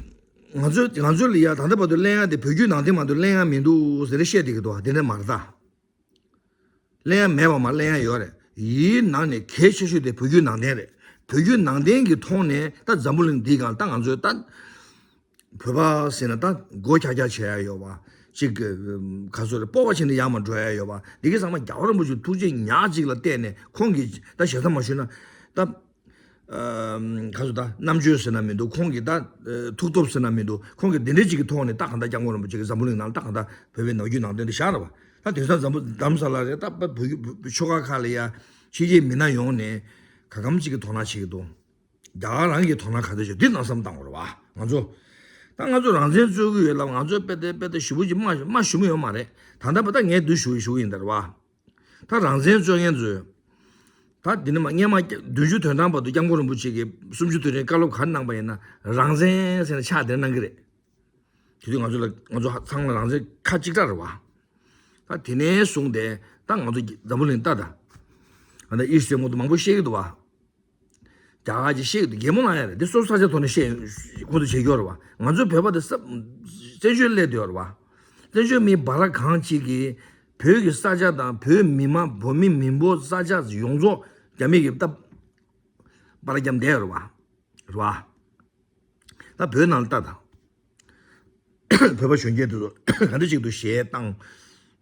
ང་ཚོ་ང་ཚོ་ལ་ཡ་ད་ལྟ་བར་དུ་གླེང་ཡ་དེ་བོད་བརྒྱུད་ནང་བསྟན་མ་གཏོགས་གླེང་ཡ་མི་འདུག་ཟེར་བཤད་བསྡད་ཀྱི་འདུག་དེ་འདྲ་མ་རེད་ད། གླེང་ཡ་མེད་པ་མ་གླེང་ཡ་ཡོད་རེད། ཡིན་ནང་ནས་གལ་ཆེ་ཤོས་དེ་བོད་བརྒྱུད་ནང་བསྟན་རེད། བོད་བརྒྱུད་ནང་བསྟན་གྱི་ཐོག་ནས་ད་འཛམ་བུ་གླིང་འདིའི་སྒང་ད་ང་ཚོའི་ད་བོད་པ་ཟེར་ན་ད་མགོ་འཁྱག་འཁྱག་བྱེད་ཡ་ཡོད་པ། གཅིག་ག་ཚོད་རེད་སྤོབས་པ་བྱས་ནས་ཡར་མར་འགྲོ་ཡ་ཡོད་པ། འདི་གའི་ཚང་མ་རྒྱལ་བ་རིན་པོ་ཆེ་ཐུགས་རྗེ་ཉག་གཅིག་ལ་བལྟས་ནས་ཁོང་གིས་ད་ཞེ་ས་མ་ཞུས་ན་ད། ག་ཚོད་ད་རྣམ་དཔྱོད་ཟེར་ན་མི་འདུག་ཁོང་གི་ད་ཐུགས་སྟོབས་ཟེར་ན་མི་འདུག་ཁོང་གི་འདི་འདྲའི་ཅིག་གི་ཐོག་ནས་ད་གང་ལྟར་སྐྱབས་མགོན་རིན་པོ་ཆེ་གི་འཛམ་བུ་གླིང་ནང་ལ་ད་གང་ལྟར་བོད་པའི་ནང་བརྒྱུད་ནང་བསྟན་དེ་བཞག་ར་བ། ད་དེང་སང་འཛམ་བུ་རྡ་རམ་ས་ལ་རེད་ད་བོད་ཆོལ་ཁ་ཁག་ལ་ཡ་ཕྱི་རྒྱལ་མི་སྣ་ཡོང་ནས་ག་གམ་ཅིག་གི་དོ་སྣང་བྱེད་ཀྱི་འདུག་རྒྱ་གར་རང་གི་དོ་སྣང་ག་ཚོད་བྱེད་འདི་ནང་བསམ་བཏང་དགོས་རེད་བ། ང་ཚོ་ད་ང་ཚོ་རང་བཙན་རྩོད་ཀྱི་ཡོད་ལབ་ང་ཚོ་དཔེ་དེ་དཔེ་དེ་ཞུ་བོ་ཅིག་མ་མ་ཞུ་མི་ཡོད་མ་རེད། ད་ལྟ་བ་ད་ངས་འདུག་ཞུ་ཞུ་གི་ཡིན་ད་རེད་བ། ད་རང་བཙན་རྩོད་མཁན་ཚོས། ད་འདི་ནི་མ་སྔན་མ་བདུན་ཅུ་དོན་གྲངས་བར་དུ་སྐྱབས་མགོན་རིན་པོ་ཆེ་གིས་སུམ་ཅུ་དོན་རེའི་བཀའ་སློབ་ག་རེ་གནང་པ་ཡིན་ན་རང་བཙན་ཟེར་ནས་ཕྱག་དེ་གནང་གི་རེད། དེ་དུས་ང་ཚོ་ལ་ང་ཚོ་ཚང་མ་རང་བཙན་ཁ་གཅིག་གྲགས་རེད་བ། ད་དེ་ནས་བཟུང་སྟེ་ད་ང་ཚོ་འཛམ་བུ་གླིང་ལྟ་ད། ང་ད་ཨི་སི་མོ་དུ་མང་པོ་བཤད་གི་འདུག་བ། རྒྱ་གར་གྱི་བཤད་གི་འདུག་གད་མོ་ལངས་ཡ་རེད་འདི་སོ་སོ་ས་ཆ་ཐོག་ནས་བཤད་ཁོ་ཚོ་བྱེད་ཀྱི་ཡོད་རེད་བ། ང་ཚོ་བོད་པ་དེ་ས་བཙན་བྱོལ་སླེབས་བསྡད་ཡོད་རེད་བ། བཙན་བྱོལ་མི་སྦ་ར་གང་ཅིག་གིས་བོད་ཀྱི་ས་ཆ་དང་བོད་མི་མང་བོད་མི་མི་འབོར་ས་ཆ་ཡོངས་རྫོགས་རྒྱ་མི་གིས་ད་སྦ་ར་བརྒྱབ་བསྡད་ཡོད་རེད་བ། རེད་བ། ད་བོད་ནང་ལ་ལྟ་དང་། བོད་པ་གཞོན་སྐྱེས་དེ་ཚོ་ག་འདྲ་ཅིག་ཏུ་གཞས་བཏང་།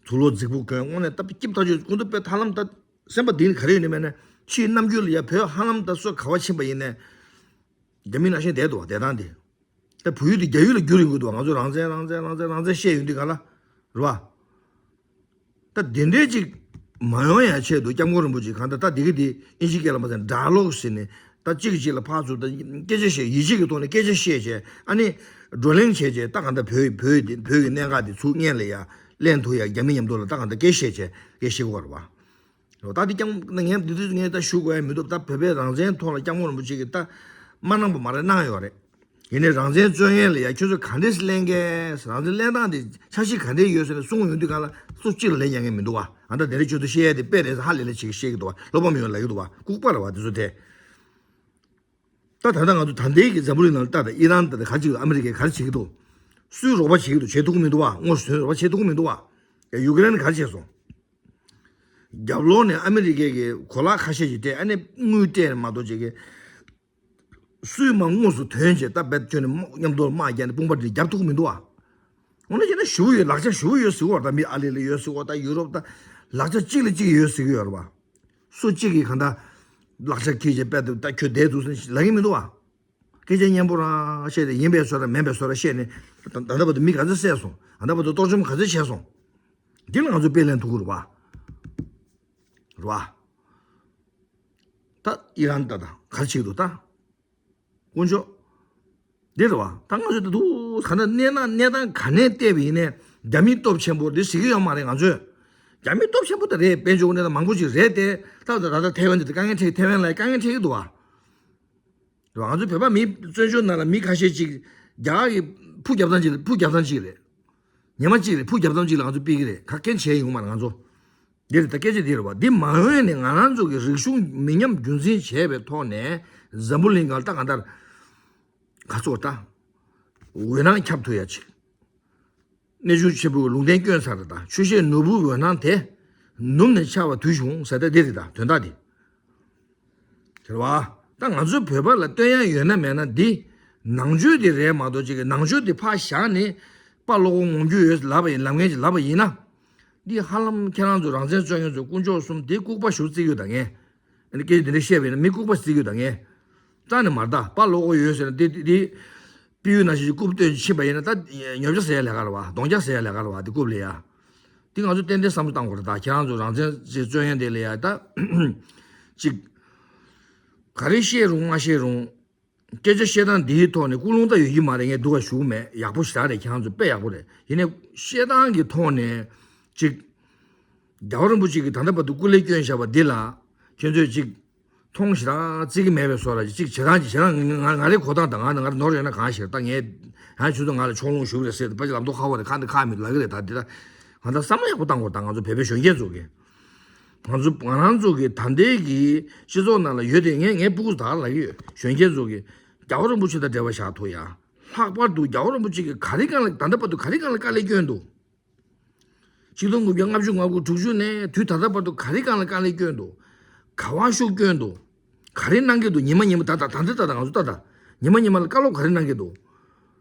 དུག་ལོག་རྫིག་པོ་གོན་དངོས་གནས་ད་སྐྱིབས་ཐག་ཆོད་ཁོང་ཚོ་དཔེ་ཧ་ལམ་ད་སེམས་པ་འདི་ནི་ག་རེ་ཡོད་ནི་མེད་ན་ཕྱིའི་རྣམ་འགྱུར་ལ་ཡ་བོད་ཧ་ལམ་ད་སོ་ག་བ་ཕྱིན་པ་ཡིན་ནས་རྒྱ་མི་ནང་བཞིན་བསྡད་འདུག་བ་བསྡད་སྟངས་དེ། ད་བོད་ཡུལ་དེ་རྒྱ་ཡུལ་ལ་བསྒྱུར་ཡོང་གི་འདུག་བ། ང་ཚོ་རང་བཙན་རང་བཙན་རང་བཙན་རང་བཙན་བཤད་ཡོང་དུས་ག་ལ་རེད་བ། ད་དེ་འདྲའི་ཅིག་མ་ཡོང་ཡ་ཆེད་དུ་སྐྱབས་མགོན་རིན་པོ་ཆེ་གང་ལྟར་ད་དེ་གི་དེ་ཨིན་ཇི་སྐད་ལ་མ་ཟད་ཌ་ཡ་ལོག་ཟེར་ནས་ད་གཅིག་གིས་གཅིག་ལ་ཕར་ཚུར་ད་སྐད་ཆ་བཤད་ཡིད་ཆེས་ཀྱི་ཐོག་ནས་སྐད་ཆ་བཤད་བྱས་ཨ་ནི་བགྲོ་གླེང་བྱས་བྱས་ད་གང་ལྟར་བོད་བོད་དེ་བོད་ཀྱི་གནད་འགག་དེ་ཚུར་སྔོན་ལ་ཡ་གླེང་ཐུབ་ཡ་རྒྱ་མི་མཉམ་དུ་ལ་ད་གང་ལྟར་སྐད་བཤད་བྱས་སྐད་བཤད་དགོས་རེད་བ། ད་དེ་སྐྱབས་ངས་འདི་དུས་ངས་ད་ཞུ་དགོས་ཡ་མི་འདུག་ད་བོད་པའི་རང་བཙན་ཐོག་ལ་སྐྱབས་མགོན་རིན་པོ་ཆེ་གིས་ད་མ་གནང་པ་མ་རེད་གནང་ཡོད་རེད། ཡིན་ནའི་རང་བཙན་རྩོད་མཁན་ལ་ཡ་ཁྱོད་ཚོ་ག་འདྲས་སེ་གླེང་མཁན་རང་བཙན་གླེང་སྟངས་དེ་འཆར་གཞི་ག་འདྲས་ཡོད་ཟེར་ནས་གསུང་ཡོང་དུས་གང་ལ་སུ་གཅིག་ལ་ལན་རྒྱག་མཁན་མི་འདུག་བ། ཨ་ད་དེ་རིང་ཁྱོད་ཚོ་བཤད་ཡ་དེ་དཔེ་རེད་ཟེར་ཧ་ལས་ལས་བྱེད་ཀྱི་བཤད་ཀྱི་འདུག་བ། བློ་ཕམ་ཡོང་ལབ་ཀྱི་འདུག་བ། ལྐུགས་པ་རེད་བ་དེ་ཚོ་དེ། ད་ད་ལྟ་ང་ཚོ་ད་ལྟའི་གི་འཛམ་བུ་གླིང་ནང་ལ་ལྟ་ད་ཨི་རན་ད་ད་ག་ཅིག་ཨ་མི་རི་ཀས་ག་རེ་བྱེད་ཀྱི་འདུག་སུས་རོགས་པ་བྱེད་ཀྱི་འདུག་བྱེད་ཐུབ་ཀྱི་མི་འདུག་བ། དངོས་སུ་རོགས་པ་བྱེད་ཐུབ་ཀྱི་མི་འདུག་བ། ཡ་ཡུ་ཀེ་རེན་ག་རེ་བྱས་སོང་། རྒྱབ་ལོགས་ནས་ཨ་མི་རི་ཀའི་གི་གོ་ལག་ཁ་ཤས་ཤིག་སྤྲད། ཨ་ནི་དངུལ་སྤྲད་ནས་མ་གཏོགས་ཅིག་གི་སུས་མ་དངོས་སུ་དོན་བྱས་ད་བེད་ཁྱོན་ནས་མཉམ་དུ་དམག་རྒྱག་ནས་དཔུང་པ་འདི་རྒྱབ་ཐུབ་མི་འདུག་ཨ། འོ་ན་བྱས་ན་ཞུ་ཡོད། ལག་ཆ་ཞུ་ཡོད་ཟེར་བ་ད་མི་ཨ་ལི་ལ་ཡོད་ཟེར་བ་ད་ཡུ་རོབ་ད་ལག་ཆ་གཅིག་ལ་གཅིག་ཡོད་ཟེར་གི་ཡོད་རེད་བ། སུ་གཅིག་གིས་གང་ལྟར་ལག་ཆ་ཁྱེར་བྱས་དཔེ་དེ་ད་ཁྱོད་བསྡད་འདུག་ཟེར་ལབ་ཀྱི་མི་འདུག་བ། སྐད་ཆ་སྙན་པོ་རང་བཤད་དེ་ཡིན་པའི་བཟོ་འདྲ་མིན་པའི་བཟོ་འདྲ་བཤད་ནས་ད་ད་ལྟ་བར་དུ་མི་ག་ཚོད་བསད་སོང་། ད་ལྟ་བར་དུ་གཏོར་བཅོམ་ག་ཚོད་བྱས་སོང་། འདི་ལ་ང་ཚོས་དཔེ་ལེན་ཐུབ་ཀྱི་རེད་བ། རེད་བ། ད་ཨི་རན་ད་ད་ག་རེ་བྱེད་ཀྱི་འདུག་ད། དཀོན་མཆོག་འདི་རེད་བ། ད་ང་ཚོས་ད་དུང་ག་ན་གནས་སྟངས་གནས་སྟངས་ག་ནས་བལྟས་པ་ཡིན་ནའི་རྒྱ་མི་སྟོབས་ཆེན་པོ་འདི་ཟེར་གྱི་ཡོད་མ་རེད། ང་ཚོས་རྒྱ་མི་སྟོབས་ཆེན་པོ་ད་རེད། དཔལ་འབྱོར་གནས་སྟངས་མང་པོ་ཅིག་རེད་དེ། ད་ད་ད་ཐའེ་ཝན་འདི་ད་དཀའ་ངལ་འཕྲད། ཐའེ་ཝན་ལ་དཀའ་ངལ་འཕྲད་ཀྱི་འདུག་བ། རེད་བ། ང་ཚོ་བོད་པ་མི་བཙན་བྱོལ་ནང་ལ་མི་ཁ་ཤས་ཅིག་རྒྱ་གར་གྱི་ཕུ་རྒྱབ་ཐང་ཅིག་ལ་ཕུ་རྒྱབ་ཐང་ཅིག་རེད། ཉི་མ་གཅིག་རེད། ཕུ་རྒྱབ་ཐང་ཅིག་ལ་ང་ཚོ་ཕུད་ཀྱི་རེད། ག་གེ་བྱས་ཡོང་མ་རེད་ང་ཚོ། འདི་རེད། ད་སྐད་ཆ་འདི་རེད་བ། འདི་མ་འོངས་ནས་ང་རང་ཚོ་གི་རིག་གཞུང་མི་ཉམས་རྒྱུན་འཛིན་བྱས་པའི་ཐོག་ནས་འཛམ་བུ་གླིང་སྒང་ལ་ད་གང་ལྟར་ག་ཚོད་ད་འོད་སྣང་ཁྱབ་ཐུབ་ཡ་ཅིག་གནས་ཆུང་ཆེན་པོའི་ལུང་བསྟན་བསྐྱོན་ཚར་རེད། ད་ཆུ་ཤེལ་ནོར་བུའི་འོད་སྣང་དེ་ནུབ་ནས་འཆར་བ་དུས་བྱུང་ཟེར། ད་འདི་རེད། ད་དོན་དག་འདི། དེ་རེད་བ། ད་ང་ཚོའི་བོད་པ་ལ་སྟོན་ཡ་ཡོད་ན་མེད་ན་འདི་ནང་ཆོས་འདི་རེད་མ་གཏོགས་ཅིག་གི་ནང་ཆོས་འདི་ཕར་བཞག་ནས་དཔའ་བློ་ཁོག་ངོམ་རྒྱུ་ཡོད་ལབ་པ་ཡིན། ལབ་མཁན་ཅིག་ལབ་པ་ཡིན་ན། འདི་ཧ་ལམ་ཁྱེད་རང་ཚོ་རང་བཙན་རྩོད་མཁན་ཚོས་དཀོན་མཆོག་གསུམ་འདི་ལྐུགས་པ་ཞིག་བརྩི་གི་ཡོད་ད་ངས། ཨ་ནི་སྐད་ཆ་འདི་འདྲ་བཤད་པ་ཡིན་ན་མི་ལྐུགས་པ་བརྩི་གི་ཡོད་ད་ངས། རྩ་ནས་མ་རེད། ད་དཔའ་བློ་ཁོག་ཡོད་ཟེར་ན་འདི་འདི་འདི་སྤེལ་ཡུལ་ནང་བཞིན་རྐུབ་སྟོན་ཕྱིན་པ་ཡིན་ན་ད་ཉོ་ཆ་ཟ་ཡ་ལས་ཀ་རེད་བ། གདོང་ཆ་ཟ་ཡ་ལས་ཀ་རེད་བ། འདི་རྐུབ་ལས་ཡ། འདི་ང་ཚོ་ཏན་ཏན་བསམ་བློ་བཏང་དགོས་རེད། ད་ཁྱེད་རང་ཚོ་རང་བཙན་ཅིག་རྩོད་མཁན་དེ་ལ་ཡ་ད་ཅིག་ག་རེ་བཤད་རུང་མ་བཤད་རུང་། སྐད་ཆ་བཤད་སྟངས་འདིའི་ཐོག་ནས་ཀུན་སློང་ད་ཡོད་ཀྱི་མ་རེད། ངས་སྡུག་ག་ཞུ་གི་མེད། ཡག་པོ་ཞེ་དྲག་རེད། ཁྱེད་རང་ཚོ་དཔེ་ཡག་པོ་རེད། ཡིན་ནའི་བཤད་སྟངས་ཀྱི་ཐོག་ནས་ཅིག་རྒྱལ་བ་རིན་པོ་ཆེ་གིས་ད་ལྟ་བར་དུ་སྐུ་ལས་བསྐྱོན་བཞག་པ་འདི་ལ་ཁྱེད་ཚོས་ཅིག་མཐོང་ཞེ་དྲག་བརྩི་གི་མེད་པའི་བཟོ་འདྲ་ཅིག་བྱེད་སྟངས་ཅིག་བྱེད་སྟངས། ང་ང་རེ་གོ་སྟངས་དང་། ང་ང་རེ་ནོར་ཡོད་ན་གང་ཞིག་ད་ངས་ཡང་ཁྱོད་ཚོ་ང་ལ་ཕྱོགས་ལྷུང་ཞུ་གི་རེད་ཟེར་ཏེ་ཕལ་ཆེར་ལབ་མདོག་ཁ་པོ་རེད། ཁ་འདི་ཁ་མི་ལབ་གི་རེད། ད་འདི་ད་ང་ད་བསམ་བློ་ཡག་པོ་བཏང་དགོས། ད་ང་ཚོ་བོད་པའི་གཞོན་སྐྱེས་ཚོ་གིས། ང་ཚོ་ང་རང་ཚོ་གི་ད་ལྟའི་གི་སྤྱི་ཚོགས་ནང་ལ་ཡོད་དེ། ངས་ངའི་སྤུ་གུ་ད་ལབ་ཀྱི་ཡོད། གཞོན་སྐྱེས་ཚོ་གི་རྒྱལ་བ་རིན་པོ་ཆེ་དང་འབྲེལ་བ་བཞག་ཐུབ་ཡ། ལྷག་པར་དུ་རྒྱལ་བ་རིན་པོ་ཆེ་གིས་ག་རེ་སྒང་ལ་ད་ལྟ་བར་དུ་ག་རེ་སྒང་ལ་དཀའ་ལས་བསྐྱོན་འདུག་ཆིག་སྟོང་དགུ་བརྒྱ་ལྔ་བཅུ་ང་དགུ་དྲུག་ཅུ་ནས་དུས་ད་ལྟ་བར་དུ་ག་རེ་སྒང་ལ་དཀའ་ལས་བསྐྱོན་འདུག་ག་བ་ཤུགས་བསྐྱོན་འདུག་ག་རེ་གནང་གི་འདུག་ཉི་མ་ཉི་མ་ད་ད་ད་འདི་ད་ད་ང་ཚོ་ད་ད་ཉི་མ་ཉི་མ་ལ་བཀའ་སློབ་ག་རེ་གནང་གི་འདུག་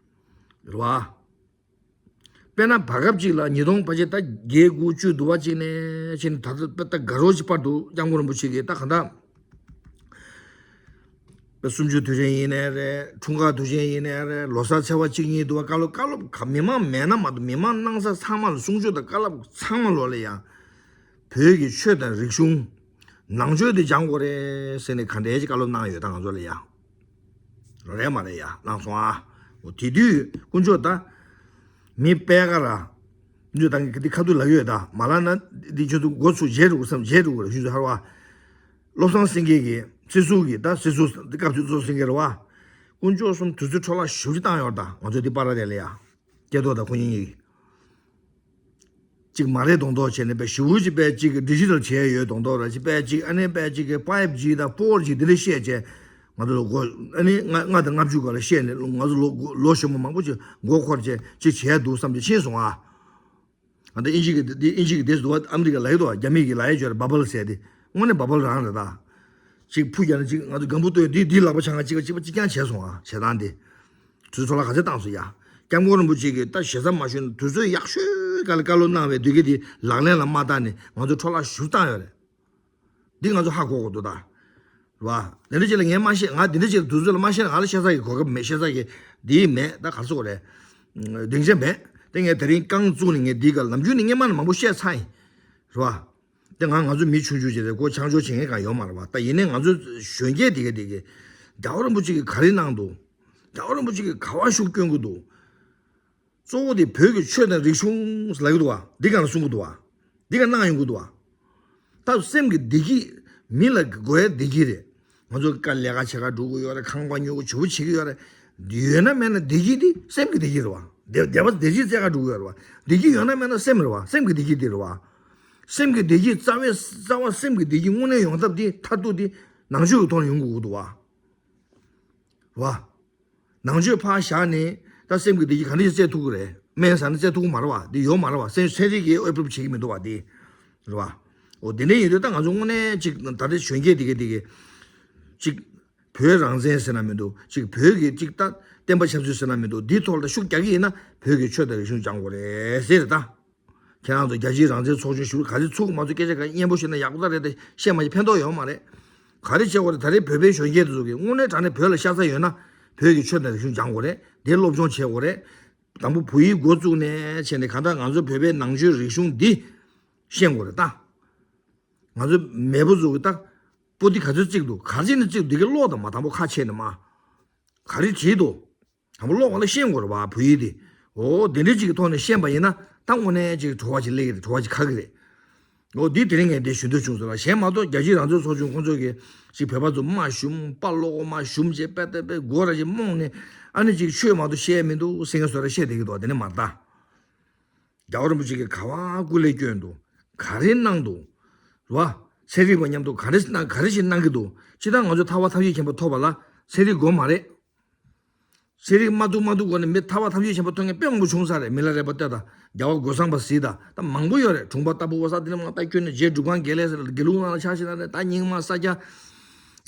རེད་བ། དཔེར་ན་བར་སྐབས་གཅིག་ལ་ཉིས་སྟོང་ཕལ་ཆེར་ད་བརྒྱད་དགུ་བཅུ་དུ་བ་གཅིག་ནས་ཕྱིན་ད་ལྟ་དཔེ་ད་དགའ་རོགས་ཀྱི་བར་དུ་སྐྱབས་མགོན་རིན་པོ་ཆེ་གིས་ད་གང་ལྟར་དཔེ་གསུམ་བཅུའི་དུས་ཆེན་ཡིན་ནའི་རེད། འཁྲུངས་སྐར་དུས་ཆེན་ཡིན་ནའི་རེད། ལོ་གསར་ཚེས་པ་གཅིག་གཉིས་དུ་བ་བཀའ་སློབ་བཀའ་སློབ་ག་མི་མང་མེད་ན་མ་གཏོགས་མི་མང་གནང་ས་ཚང་མ་ལ་གསུང་ཆོས་དང་བཀའ་སློབ་ཚང་མ་ལོག་ལ་ཡ། བོད་ཀྱི་ཆོས་དང་རིག་གཞུང་། ནང་ཆོས་འདི་སྦྱང་དགོས་རེད་ཟེར་ནས་ག་འདྲའི་བཀའ་སློབ་གནང་ཡོད་ད་ང་ཚོ་ལ་ཡ། རེད་མ་རེད་ཡ། གནང་སོང་ཨ། འོ་དེ་དུས་དཀོན་མཆོག་ད། མི་དཔེ་ག་ར། འདི་ད་ངས་འདི་ཁ་ཐུག་ལབ་ཡོད་ད། མ་ལབ་ན་འདི་ཁྱོད་ཚོ་འགོ་ཚུགས་བརྗེད་འགྲོ་གི་བསམ། བརྗེད་འགྲོ་གི་རེད། ཞུ་ཚོད་ཧར་བ། བློ་བཟང་སེང་གེ་གིས་སྲིད་ཟུར་གྱི་ད་སྲིད་ཟུར་སྐབས་དེ་ཚོ་སེང་གེ་རེད་བ། དཀོན་མཆོག་གསུམ་དུས་ཚོད་འཕྲོ་བརླག་ཞེ་པོ་ཅིག་བཏང་ཡོད་ད་ང་ཚོ་འདི་པར་ར་དེ་ལ་ཡ། སྐལ་རྡོར་དང་ཁོ་གཉིས་གཉིས་ཀྱིས། གཅིག་མ་རེད་མདོག་མདོག་བྱས་ནས་དཔེ་ཞེ་པོ་ཅིག་དཔེ་གཅིག་ཌི་ཇི་ཊལ་བྱས་ཡོད་མདོག་མདོག་ར་ཅིག་དཔེ་གཅིག་ཨ་ནི་དཔེ་གཅིག་གི་ཕའིབ་ཇི་དང་ཕོར་ཇི་འདི་འདྲ་བཤད་བྱས། ང་ཚོ་ལོ་འགོ་ཨ་ནི་ལྔ་ལྔ་དང་ལྔ་བཅུ་སྒང་ལ་བཤད་ནས་ང་ཚོ་ལོ་ལོ་ཞོན་པ་མང་པོ་ཅིག་མགོ་འཁོར་བྱས་ཅིག་བྱས་འདུག་བསམ་བྱས་ཕྱིན་སོང་ཨ། ང་ཚོ་དབྱིན་ཇི་གི་འདི་དབྱིན་ཇི་གི་དེ་འདུག་བ། ཨ་མི་རི་ཀ་ལ་ཡོད་དོ། རྒྱ་མི་གི་ལ་ཡོད་ཅོར་བ་བལ་ཟེར་དེ་དངོས་གནས་བ་བལ་རང་རེད་ད། ཅིག་ཕུ་རྒྱག་ན་ཅིག་ང་ཚོ་སྒམ་པོ་བཏོན་འདི་འདི་ལག་པ་འཆང་ང་གཅིག་པ་གཅིག་པ་གཅིག་རྐྱང་བྱས་སོང་ཨ། བྱེད་སྟངས་འདི། དུས་ཚོད་འཕྲོ་བརླག་ག་ཚད་བཏང་སོང་ཡ། སྐྱབས་མགོན་རིན་པོ་ཆེ་གིས་ད་ཞེ་ས་མ་ཞུས་ན་དུས་ཚོད་ཡག་ཤོས་སྒང་ལ་བཀའ་སློབ་གནང་བའི་དུས་ཀྱི་དེ་ལག་ལེན་ལ་མ་བསྟར་ནས་ང་ཚོ་འཕྲོ་བརླག་ཞེ་པོ་བཏང་ཡོད་རེད། འདི་ང་ཚོ་ཧ་གོ་དགོས་འདུག་ད། རེད་བ། དེ་འདྲ་ཅིག་ལ་ངས་མ་བཤད། ང་དེ་འདྲ་ཅིག་ལ་དུས་ཚོད་ལ་མ་བཤད་ན་ང་ལ་བཤད་ས་ཀྱི་གོ་སྐབས་མེད། བཤད་ས་ཀྱི་འདི་མེད། ད་ག་རེ་ཟེར་དགོས་རེད། སྡིངས་ཆ་མེད། དེ་ངས་དེ་རིང་རྐང་བཙུགས་ནས་ངས་འདི་ག་ལམ་རྒྱུས་ནས་སྔན་མ་ནས་མང་པོ་བཤད་ཚར་ཡིན། རེད་བ། དེ་ང་ང་ཚོ་མི་ཆུང་ཆུང་ཅིག་རེད། ཁོ་ཆང་སྦྱོར་བྱེད་མཁན་གང་ཡོད་མ་རེད་བ། ད་ཡིན་ནའི་ང་ཚོ་གཞོན་སྐྱེས་དེ་ག་དེ་ག་རྒྱལ་བ་རིན་པོ་ཆེ་གིས་ག་རེ་གནང་འདུག་རྒྱལ་བ་རིན་པོ་ཆེ་གིས་ག་བ་ཤུགས་སྐྱོན་གྱི་འདུག་གཙོ་བོ་དེ་བོད་ཀྱི་ཆོས་དང་རིག་གཞུང་ལབ་ཀྱི་འདུག་བ། འདི་གང་ལ་གསུང་གི་འདུག་བ། འདི་གང་གནང་ཡོང་གི་འདུག་བ། ད་སེམས་ཀྱི་བདེ་སྐྱིད། མི་ལ་དགོས་ཡ་བདེ་སྐྱིད་རེད། ང་ཚོ་དཀའ་ལས་ཀ་བྱེད་ག་འགྲོ་གི་ཡོད་རེད། ཁང་པ་ཉོ་གི་ཇེ་པོ་བྱེད་ཀྱི་ཡོད་རེད། ཡོད་ན་མེད་ན་བདེ་སྐྱིད་འདི་སེམས་ཀྱི་བདེ་སྐྱིད་རེད་བ། བདེ་བདེ་བ་བདེ་སྐྱིད་བཙལ་ག་འགྲོ་གི་ཡོད་རེད་བ། བདེ་སྐྱིད་ཡོད་ན་མེད་ན་སེམས་རེད་བ། སེམས་ཀྱི་བདེ་སྐྱིད་འདི་རེད་བ། སེམས་ཀྱི་བདེ་སྐྱིད་རྩ་བའི་རྩ་བ་སེམས་ཀྱི་བདེ་སྐྱིད་དངོས་གནས་ཡོང་ཐབས་འདི་མཐར་ཐུག་འདི་ནང་ཆོས་ཀྱི་ཐོག་ནས་ཡོང་དགོས་ཀྱི་འདུག་བ། རེད་བ། ནང་ཆོས་ཕར་བཞག་ནས་ད་སེམས་ཀྱི་བདེ་སྐྱིད་ག་འདྲ་ཞིག་བཙལ་ཐུབ་ཀྱི་རེད། སྨན་ཟ་ན་བཙལ་ཐུབ་ཀྱི་མ་རེད་བ། འདི་ཡོད་མ་རེད་བ། སེམས་ཚན་རིག་གིས་ཨེ་པྲུབ་བྱེད་ཀྱི་མི་འདུག་བ། འདི་རེད་བ། འོ་དེ་འདྲ་ཡིན་དུས་ད་ང་ཚོ་དངོས་གནས་ཅིག་ད་ལྟ་གཞོན་སྐྱེས་དེ་གས་དེ་གས་ཅིག་བོད་རང་བཙན་ཟེར་ན་མི་འདུག་ཅིག་བོད་ཀྱི་ཅིག་ད་བསྟན་པ་ཆབ་སྲིད་ཟེར་ན་མི་འདུག་འདིའི་ཐོག་ལ་ཤུགས་རྒྱག་གི་ཡིན་ན་བོད་ཀྱི་ཆོས་དང་རིག་གཞུང་སྦྱང་དགོས་རེད་ཟེར་ད། ཁྱེད་རང་ཚོ་རྒྱལ་སྤྱིའི་རང་བཙན་ཚོགས་ཆུང་ཞུ་ག་ཚོད་ཚུགས་མ་ཚུགས་སྐད་ཆ་ག་སྙན་པོ་བཤད་ན་ཡག་པོ་ད་རེད་དེ་བཤད་མ་བཤད་ཕན་ཐོགས་ཡོད་མ་རེད། ག་རེ་བྱེད་དགོས་རེད། ད་རེས་བོད་པའི་གཞོན་སྐྱེས་དེ་ཚོ་གིས་དངོས་གནས་དྲང་གནས་བོད་ལ་ཤ་ཚ་ཡོད་ན་བོད་ཀྱི་ཆོས་དང་རིག་གཞུང་སྦྱང་དགོས་རེད། དེ་སློབ་སྦྱོང་བྱེད་དགོས་རེད། དང་པོ་བོད་ཡིག་འགོ་བཙུགས་ནས་བྱས་ནས་གང་ལྟར་ང་ཚོ་བོད་པའི་ནང་ཆོས་རིག་གཞུང་འདི་ཤེས་དགོས་རེད་ད། ང་ཚོ་མེས་པོ་ཚོ་གི་ད་པོ་ཏི་ག་ཚོད་བརྩིགས་འདུག་ག་ཚོད་ནས་བརྩིགས་འདུག་གི་ཀློག་དང་མ་དང་པོ་ཁ་ཕྱེ་ནས་མ་ག་རེ་བྲིས་འདུག་དང་པོ་ཀློག་པ་ལ་ཤེས་དགོས་རེད་བ་བོད་ཡིག་དེ། འོ་དེ་འདྲ་ཅིག་གི་ཐོག་ནས་ཤེས་པ་ཡིན་ན་ད་དངོས་གནས་ཅིག་བྲོ་བ་ཅིག་སླེབས་ཀྱི་རེད། བྲོ་བ་ཅིག་ཁ་གི་རེད། འོ་འདི་དེ་རིང་ངས་འདི་ཞུ་འདོད་བྱུང་ཟེར་བ་གཞན་མ་གཏོགས་རྒྱལ་སྤྱིའི་རང་བཙན་ཚོགས་ཆུང་ཁོང་ཚོ་གིས་ཅིག་བོད་པ་ཚོ་མ་ཞུམ་དཔའ་ལོག་མ་ཞུམ་བྱས་པད་ཏེ་པད་མགོ་ར་ཅིག་རྨོངས་ནས་ཨ་ནི་ཅིག་ཆོས་མ་གཏོགས་བཤད་མི་འདུག་ཟེར་མཁན་བཟོ་འདྲ་བཤད་བསྡད་ཀྱི་འདུག་དེ་ནི་མ་རེད་ད། རྒྱལ་བ་རིན་པོ་ཆེ་གིས་ག་བ་སྐུ་ལས་བསྐྱོན་འདུག་ག་རེ་གནང་འདུག་རེད་བ། ཚན་རིག་པ་མཉམ་དུ་ག་རེ་གནང་ག་རེ་ཞིག་གནང་གི་འདུག་སྤྱིར་བཏང་ང་ཚོ་ཐར་པ་ཐམས་ཅད་མཁྱེན་པ་ཐོབ་པ་ལ་ཚན་རིག་དགོས་མ་རེད། ཚན་རིག་མ་ཐུག་མ་ཐུག་སྒོ་ནས་མི་ཐར་པ་ཐམས་ཅད་མཁྱེན་པ་ཐོབ་མཁན་དཔེ་མང་པོ་བྱུང་ས་རེད། མི་ལ་རས་པ་ཏེ་དང་རྒྱལ་བ་རྒོད་ཚང་པ་ཟིག་དང་ད་མང་པོ་ཡོད་རེད། དྲུང་པ་ལྟ་བུ་བ་ས་དེ་ནས་མ་ད་ཁྱོད་ནས་རྗེ་འབྲུག་སྒང་དགེ་ལེགས་ཟེར་ལ་དགེ་ལུགས་ནང་ལ་ཆ་ཤེས་ན་རེད། ད་རྙིང་མ་ས་སྐྱ་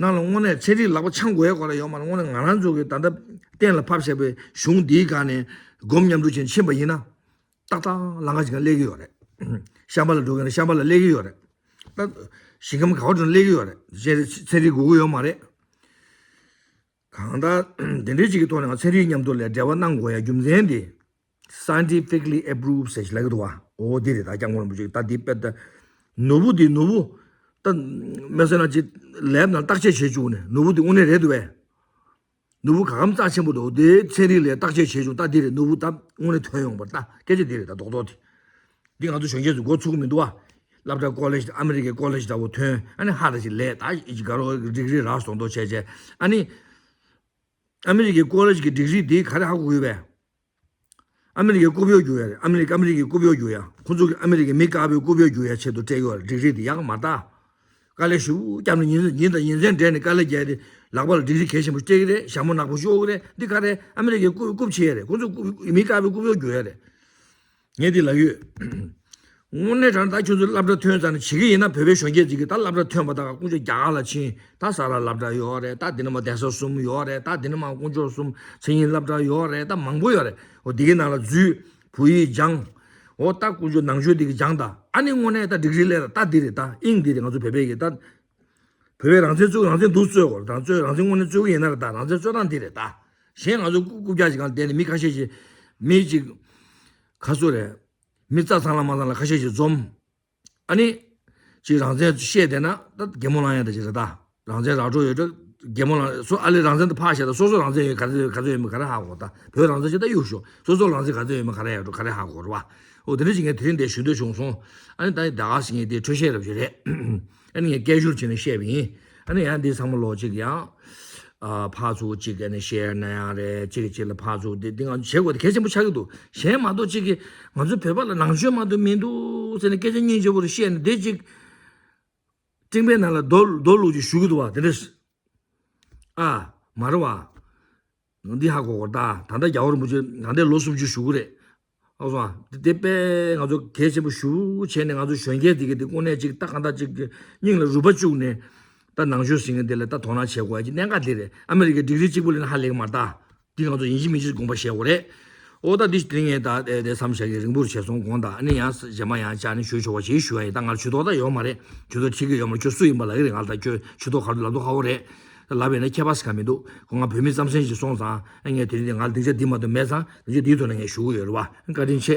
ནང་ལ་དངོས་གནས་ཚན་རིག་ལག་པ་འཆང་དགོས་ཡ་གོ་ར་ཡོད་མ་རེད། དངོས་གནས་ང་རང་ཚོ་གི་ད་ལྟ་གཏན་ལ་ཕབ་བཞག་པའི་གཞུང་འདིའི་སྒང་ནས་སྒོམ་མཉམ་འགྲོ་བྱས་ཕྱིན་པ་ཡིན་ན་ཏག་ཏག་ལམ་ཁ་ཅིག་སླེབས་ཀྱི་ཡོད་རེད། ཤམ་བྷ་ལ་འགྲོ་གི་ན་ཤམ་བྷ་ལ་སླེབས་ཀྱི་ཡོད་རེད། ད་ཞིང་ཁམས་ག་བ་འགྲོ་ན་སླེབས་ཀྱི་ཡོད་རེད། ཚན་རིག་དགོས་ཀྱི་ཡོད་མ་རེད། གང་ལྟར་དེ་འདྲའི་ཅིག་གི་ཐོག་ནས་ང་ཚན་རིག་མཉམ་དུ་ལ་འབྲེལ་བ་གནང་དགོས་ཡ་རྒྱུ་མཚན་དེ་scientifically approved ཟེར་ཞིག་ལབ་ཀྱི་འདུག་བ། འོ་འདི་རེད། ད་སྐྱབས་མགོན་རིན་པོ་ཆེ་ད་འདི་དཔེ་ད་ནོར་བུ་འདི་ནོར་བུ་ད་མི་ཟེར་ན་ཅིག་ལེབ་ནང་བརྟག་དཔྱད་བྱེད་བཅུག་ནས་ནོར་བུ་འདི་དངོས་གནས་རེད་འདུག་བས། ནོར་བུ་ག་གམ་རྩ་ཆེན་པོ་འདུག་དེ་ཚན་རིག་ལས་བརྟག་དཔྱད་བྱེད་བཅུག་ད་འདི་རེད། ནོར་བུ་ད་དངོས་གནས་ཐོན་ཡོང་བར་ད་སྐད་ཆ་འདི་རེད། ད་རྡོག་རྡོག་དེ་འདི་ང་ཚོ་གཞོན་སྐྱེས་ཚོ་མགོ་ཚུགས་མི་འདུག་བ། སློབ་གྲྭ་ཀོ་ལེཇ་ཨ་མི་རི་ཀའི་ཀོ་ལེཇ་འདྲ་བོ་ཐོན་ཨ་ནི་ཧ་ད་ཅིག་ལས་ད་ཨི་ཅི་ག་རོ་ཌིག་རི་རག་སོང་དོ་བྱས་བྱས་ཨ་ནི། ཨ་མི་རི་ཀའི་ཀོ་ལེཇ་གི་ཌིག་རི་འདི་ག་རེ་ཧ་གོ་གི་ཡོད་པས། ཨ་མི་རི་ཀའི་རྐུབ་གཡོག་རྒྱུག་ཡ་རེད། ཨ་མི་རི་ཀ་ཨ་མི་རི་ཀའི་རྐུབ་གཡོག་རྒྱུག་ཡ། ཁོང་ཚོ་གི་ཨ་མི་རི་ཀའི་མི་དཀར་པོའི་རྐུབ་གཡོག་རྒྱུག་ཡ་ཆེད་དུ་སྤྲད་ཡོད་རེད། ཌིག་རི་འདི་ཡག་མ་རེད་ད། དཀའ་ལས་ཞེ་པོ་བརྒྱབ་ནས་ཉིན་ཉིན་དང་ཉིན་མཚན་འབྲེལ་ནས་དཀའ་ལས་བརྒྱབ་སྟེ་ལག་པ་ལ་ཌིག་རི་གལ་ཆེན་པོ་སྤྲད་ཀྱི་རེད། ཞྭ་མོ་ནག་པོ་གཡོག་གི་རེད། འདི་ག་རེ་ཨ་མི་རི་ཀའི་རྐུབ་རྐུབ་བྱེད་ཡ་རེད། ཁོང་ཚོ་རྐུབ་མི་དཀར་པོའི་རྐུབ་གཡོག་རྒྱུག་ཡ་རེད། ངས་འདི་ལབ་ཡོད། དངོས་གནས་དྲང་ད་ཁྱོད་ཚོ་སློབ་གྲྭ་ཐོན་ཙང་ནས་བྱེད་ཀྱི་ཡིན་ན་བོད་པའི་གཞོན་སྐྱེས་ཅིག་གིས་ད་སློབ་གྲྭ་ཐོན་པ་དང་དཀོན་མཆོག་རྒྱ་གར་ལ་ཕྱིན་ད་ས་ར་སློབ་གྲྭ་ཡོད་རེད། ད་འདི་ནས་མ་གདན་ས་གསུམ་ཡོད་རེད། ད་འདི་ནས་མ་དཀོན་མཆོག་གསུམ་མཚན་ཉིད་སློབ་གྲྭ་ཡོད་རེད། ད་མང་པོ་ཡོད་རེད། འོ་འདི་གི་ནང་ལ་འཛུལ་བོད་ཡིག་སྦྱངས། འོ་ད་དཀོན་མཆོག་ནང་ཆོས་འདི་གི་སྦྱངས་ད་ཨ་ནི་དངོས་གནས་ད་ཌིག་རི་སླེབས་ད་ད་འདི་རེད། ད་དབྱིངས་འདི་རེད། ང་ཚོ་བོད་པའི་གི་ད་བོད་པའི་རང་བཙན་རྩོད་རང་བཙན་འདུག་རྩོད་དགོས་རེད། ད་རྩོད་རང་བཙན་དངོས་གནས་རྩོད་གི་ཡིན་ན་རེད། ད་རང་བཙན་རྩོད་སྟངས་འདི་རེད། ད་གཞན་ང་ཚོ་རྐུབ་རྐུབ་བཀྱག་ཅིག་གང་བསྡད་ནས་མི་ཁ་ཤས་ཤིག་མི་ཅིག་ཁ་སོ་རེད། མི་རྩ་ཚང་ལ་མ་ཚང་ལ་ཁ་ཤས་ཤིག་འཛོམས། ཨ་ནི། ཅིག་རང་བཙན་བཤད་བསྡད་ན་ད་གད་མོ་ལངས་ཡ་ད་ཅིག་རེད་ད། རང་བཙན་ར་སྤྲོད་ཡོད་འགྲོ་གད་མོ་ལངས་སོ་ཨ་ལེ་རང་བཙན་ད་ཕར་བཤད་ད་སོ་སོ་རང་བཙན་ཡོད་ག་ཚོད་ཡོད་ག་ཚོད་ཡོད་མེད་ག་རེ་ཧ་གོ་ད་བོད་རང་བཙན་ཅིག་ད་གཡུག་ཤོག་སོ་སོ་རང་བཙན་ག་ཚོད་ཡོད་མེད་ག་རེ་ཡོད་འགྲོ་ག་རེ་ཧ་གོ་རེད་བ། འོ་དེ་འདྲ་ཅིག་ངས་དེ་རིང་འདིར་ཞུ་འདོད་བྱུང་སོང་། ཨ་ནི་ད་ཡི་ད་ག་ཟིག་ངས་དེ་འཕྲོས་བཤད་རབ་ཅིག་རེད། ཨ་ནི་ངས་སྐད་སྒྱུར་བྱས་ནས་བཤད་པ་ཡིན། ཨ་ནི་ཡང་འདི་ཚང་མ་ལོག་ཅིག་ཡང་། ཨ་ཕར་ཚུར་ཅིག་ཨ་ནི་ཤེར་ན་ཡང་རེད། ཅིག་ཅིག་ལ་ཕར་ཚུར་འདི་འདི་ང་ཚོ་བྱེད་དགོས་དེ་གལ་ཆེན་པོ་ཆགས་ཀྱི་འདུག་གཞན་མ་གཏོགས་ཅིག་གིས་ང་ཚོ་བོད་པ་ལ་ནང་ཆོས་མ་གཏོགས་མི་འདུག་ཟེར་ནས་སྐད་ཆ་སྙིང་རྗེ་པོ་རེ་བཤད་ནས་འདི་ཅིག་སྤྲིན་པའི་ནང་ལ་རྡོ་རྡོ་བླུགས་ཅིག་བཞུ་གི་འདུག་བ་དེ་འདྲ། ཨ་མ་རེད་བ། འདི་ཧ་གོ་གོ་ད་ད་ལྟ་རྒྱལ་བ་རིན་པོ་ཆེ་ད་ལྟའི་ལོ་སུམ་ཅུ་བཞུགས་ཀྱི་རེད། ཨོ་སོང་ཨ། དེ་དེ་དཔེ་ང་ཚོ་གལ་ཆེན་པོ་ཞུ་བྱས་ནས་ང་ཚོ་གཞོན་སྐྱེས་དེ་གི་དེ་དངོས་གནས་ཅིག་ད་གང་ལྟར་ཅིག་གི་སྙིང་ལ་རུས་པ་བཅུག་ནས་ད་ནང་ཆོས་ཟིན་མཁན་དེ་ལ་ད་དོ་སྣང་བྱེད་དགོས་ཡ་ཅིག་གནད་འགག་དེ་རེད། ཨ་མི་རི་ཀའི་ཌིག་རི་གཅིག་པུ་ལེན་ན་ཧ་ལས་ཀྱི་མ་རེད་ད། འདི་ང་ཚོ་ཡིན་གཅིག་མིན་གཅིག་དགོངས་པ་བཞེས་དགོས་རེད། ཨོ་ད་འདི་དེ་ངས་ད་དེ་དེ་མཚམས་བཞག་གི་རིང་པོར་བྱས་སོང་དགོངས་དག་ཨ་ནི་ཡང་རྗེས་མ་ཡང་བཅར་ནས་ཞུ་ཆོག་པ་ཞིག་ཞུ་ཡ་ཡིན། ད་ང་ལ་ཇུས་གཏོགས་ད་ཡོད་མ་རེད། ཇུས་གཏོགས་བྱེད་ཀྱི་ཡོད་མ་རེད། ཁྱོད་སུ་ཡིན་པ་ལབ་ཀྱི་རེད། ང་ལ་ད་ཁྱོད་ཇུས་གཏོགས་ག་རེ་ལབ་མདོག་ཁ་པོ་རེད། ལབ་པས་ན་ཁྱད་པར་ཟེར་ག་མི་འདུག་ཁོ་ང་བོད་མི་རྩམ་ཟན་ཞིག་སོང་ཙང་ཨ་ངས་དེ་རིང་དེ་ང་ལ་སྡིངས་ཆ་འདི་མ་གཏོགས་མེད་ཙང་སྡིངས་ཆ་འདིའི་ཐོག་ནས་ངས་ཞུ་གི་ཡོད་རེད་བ། བཀའ་དྲིན་ཆེ།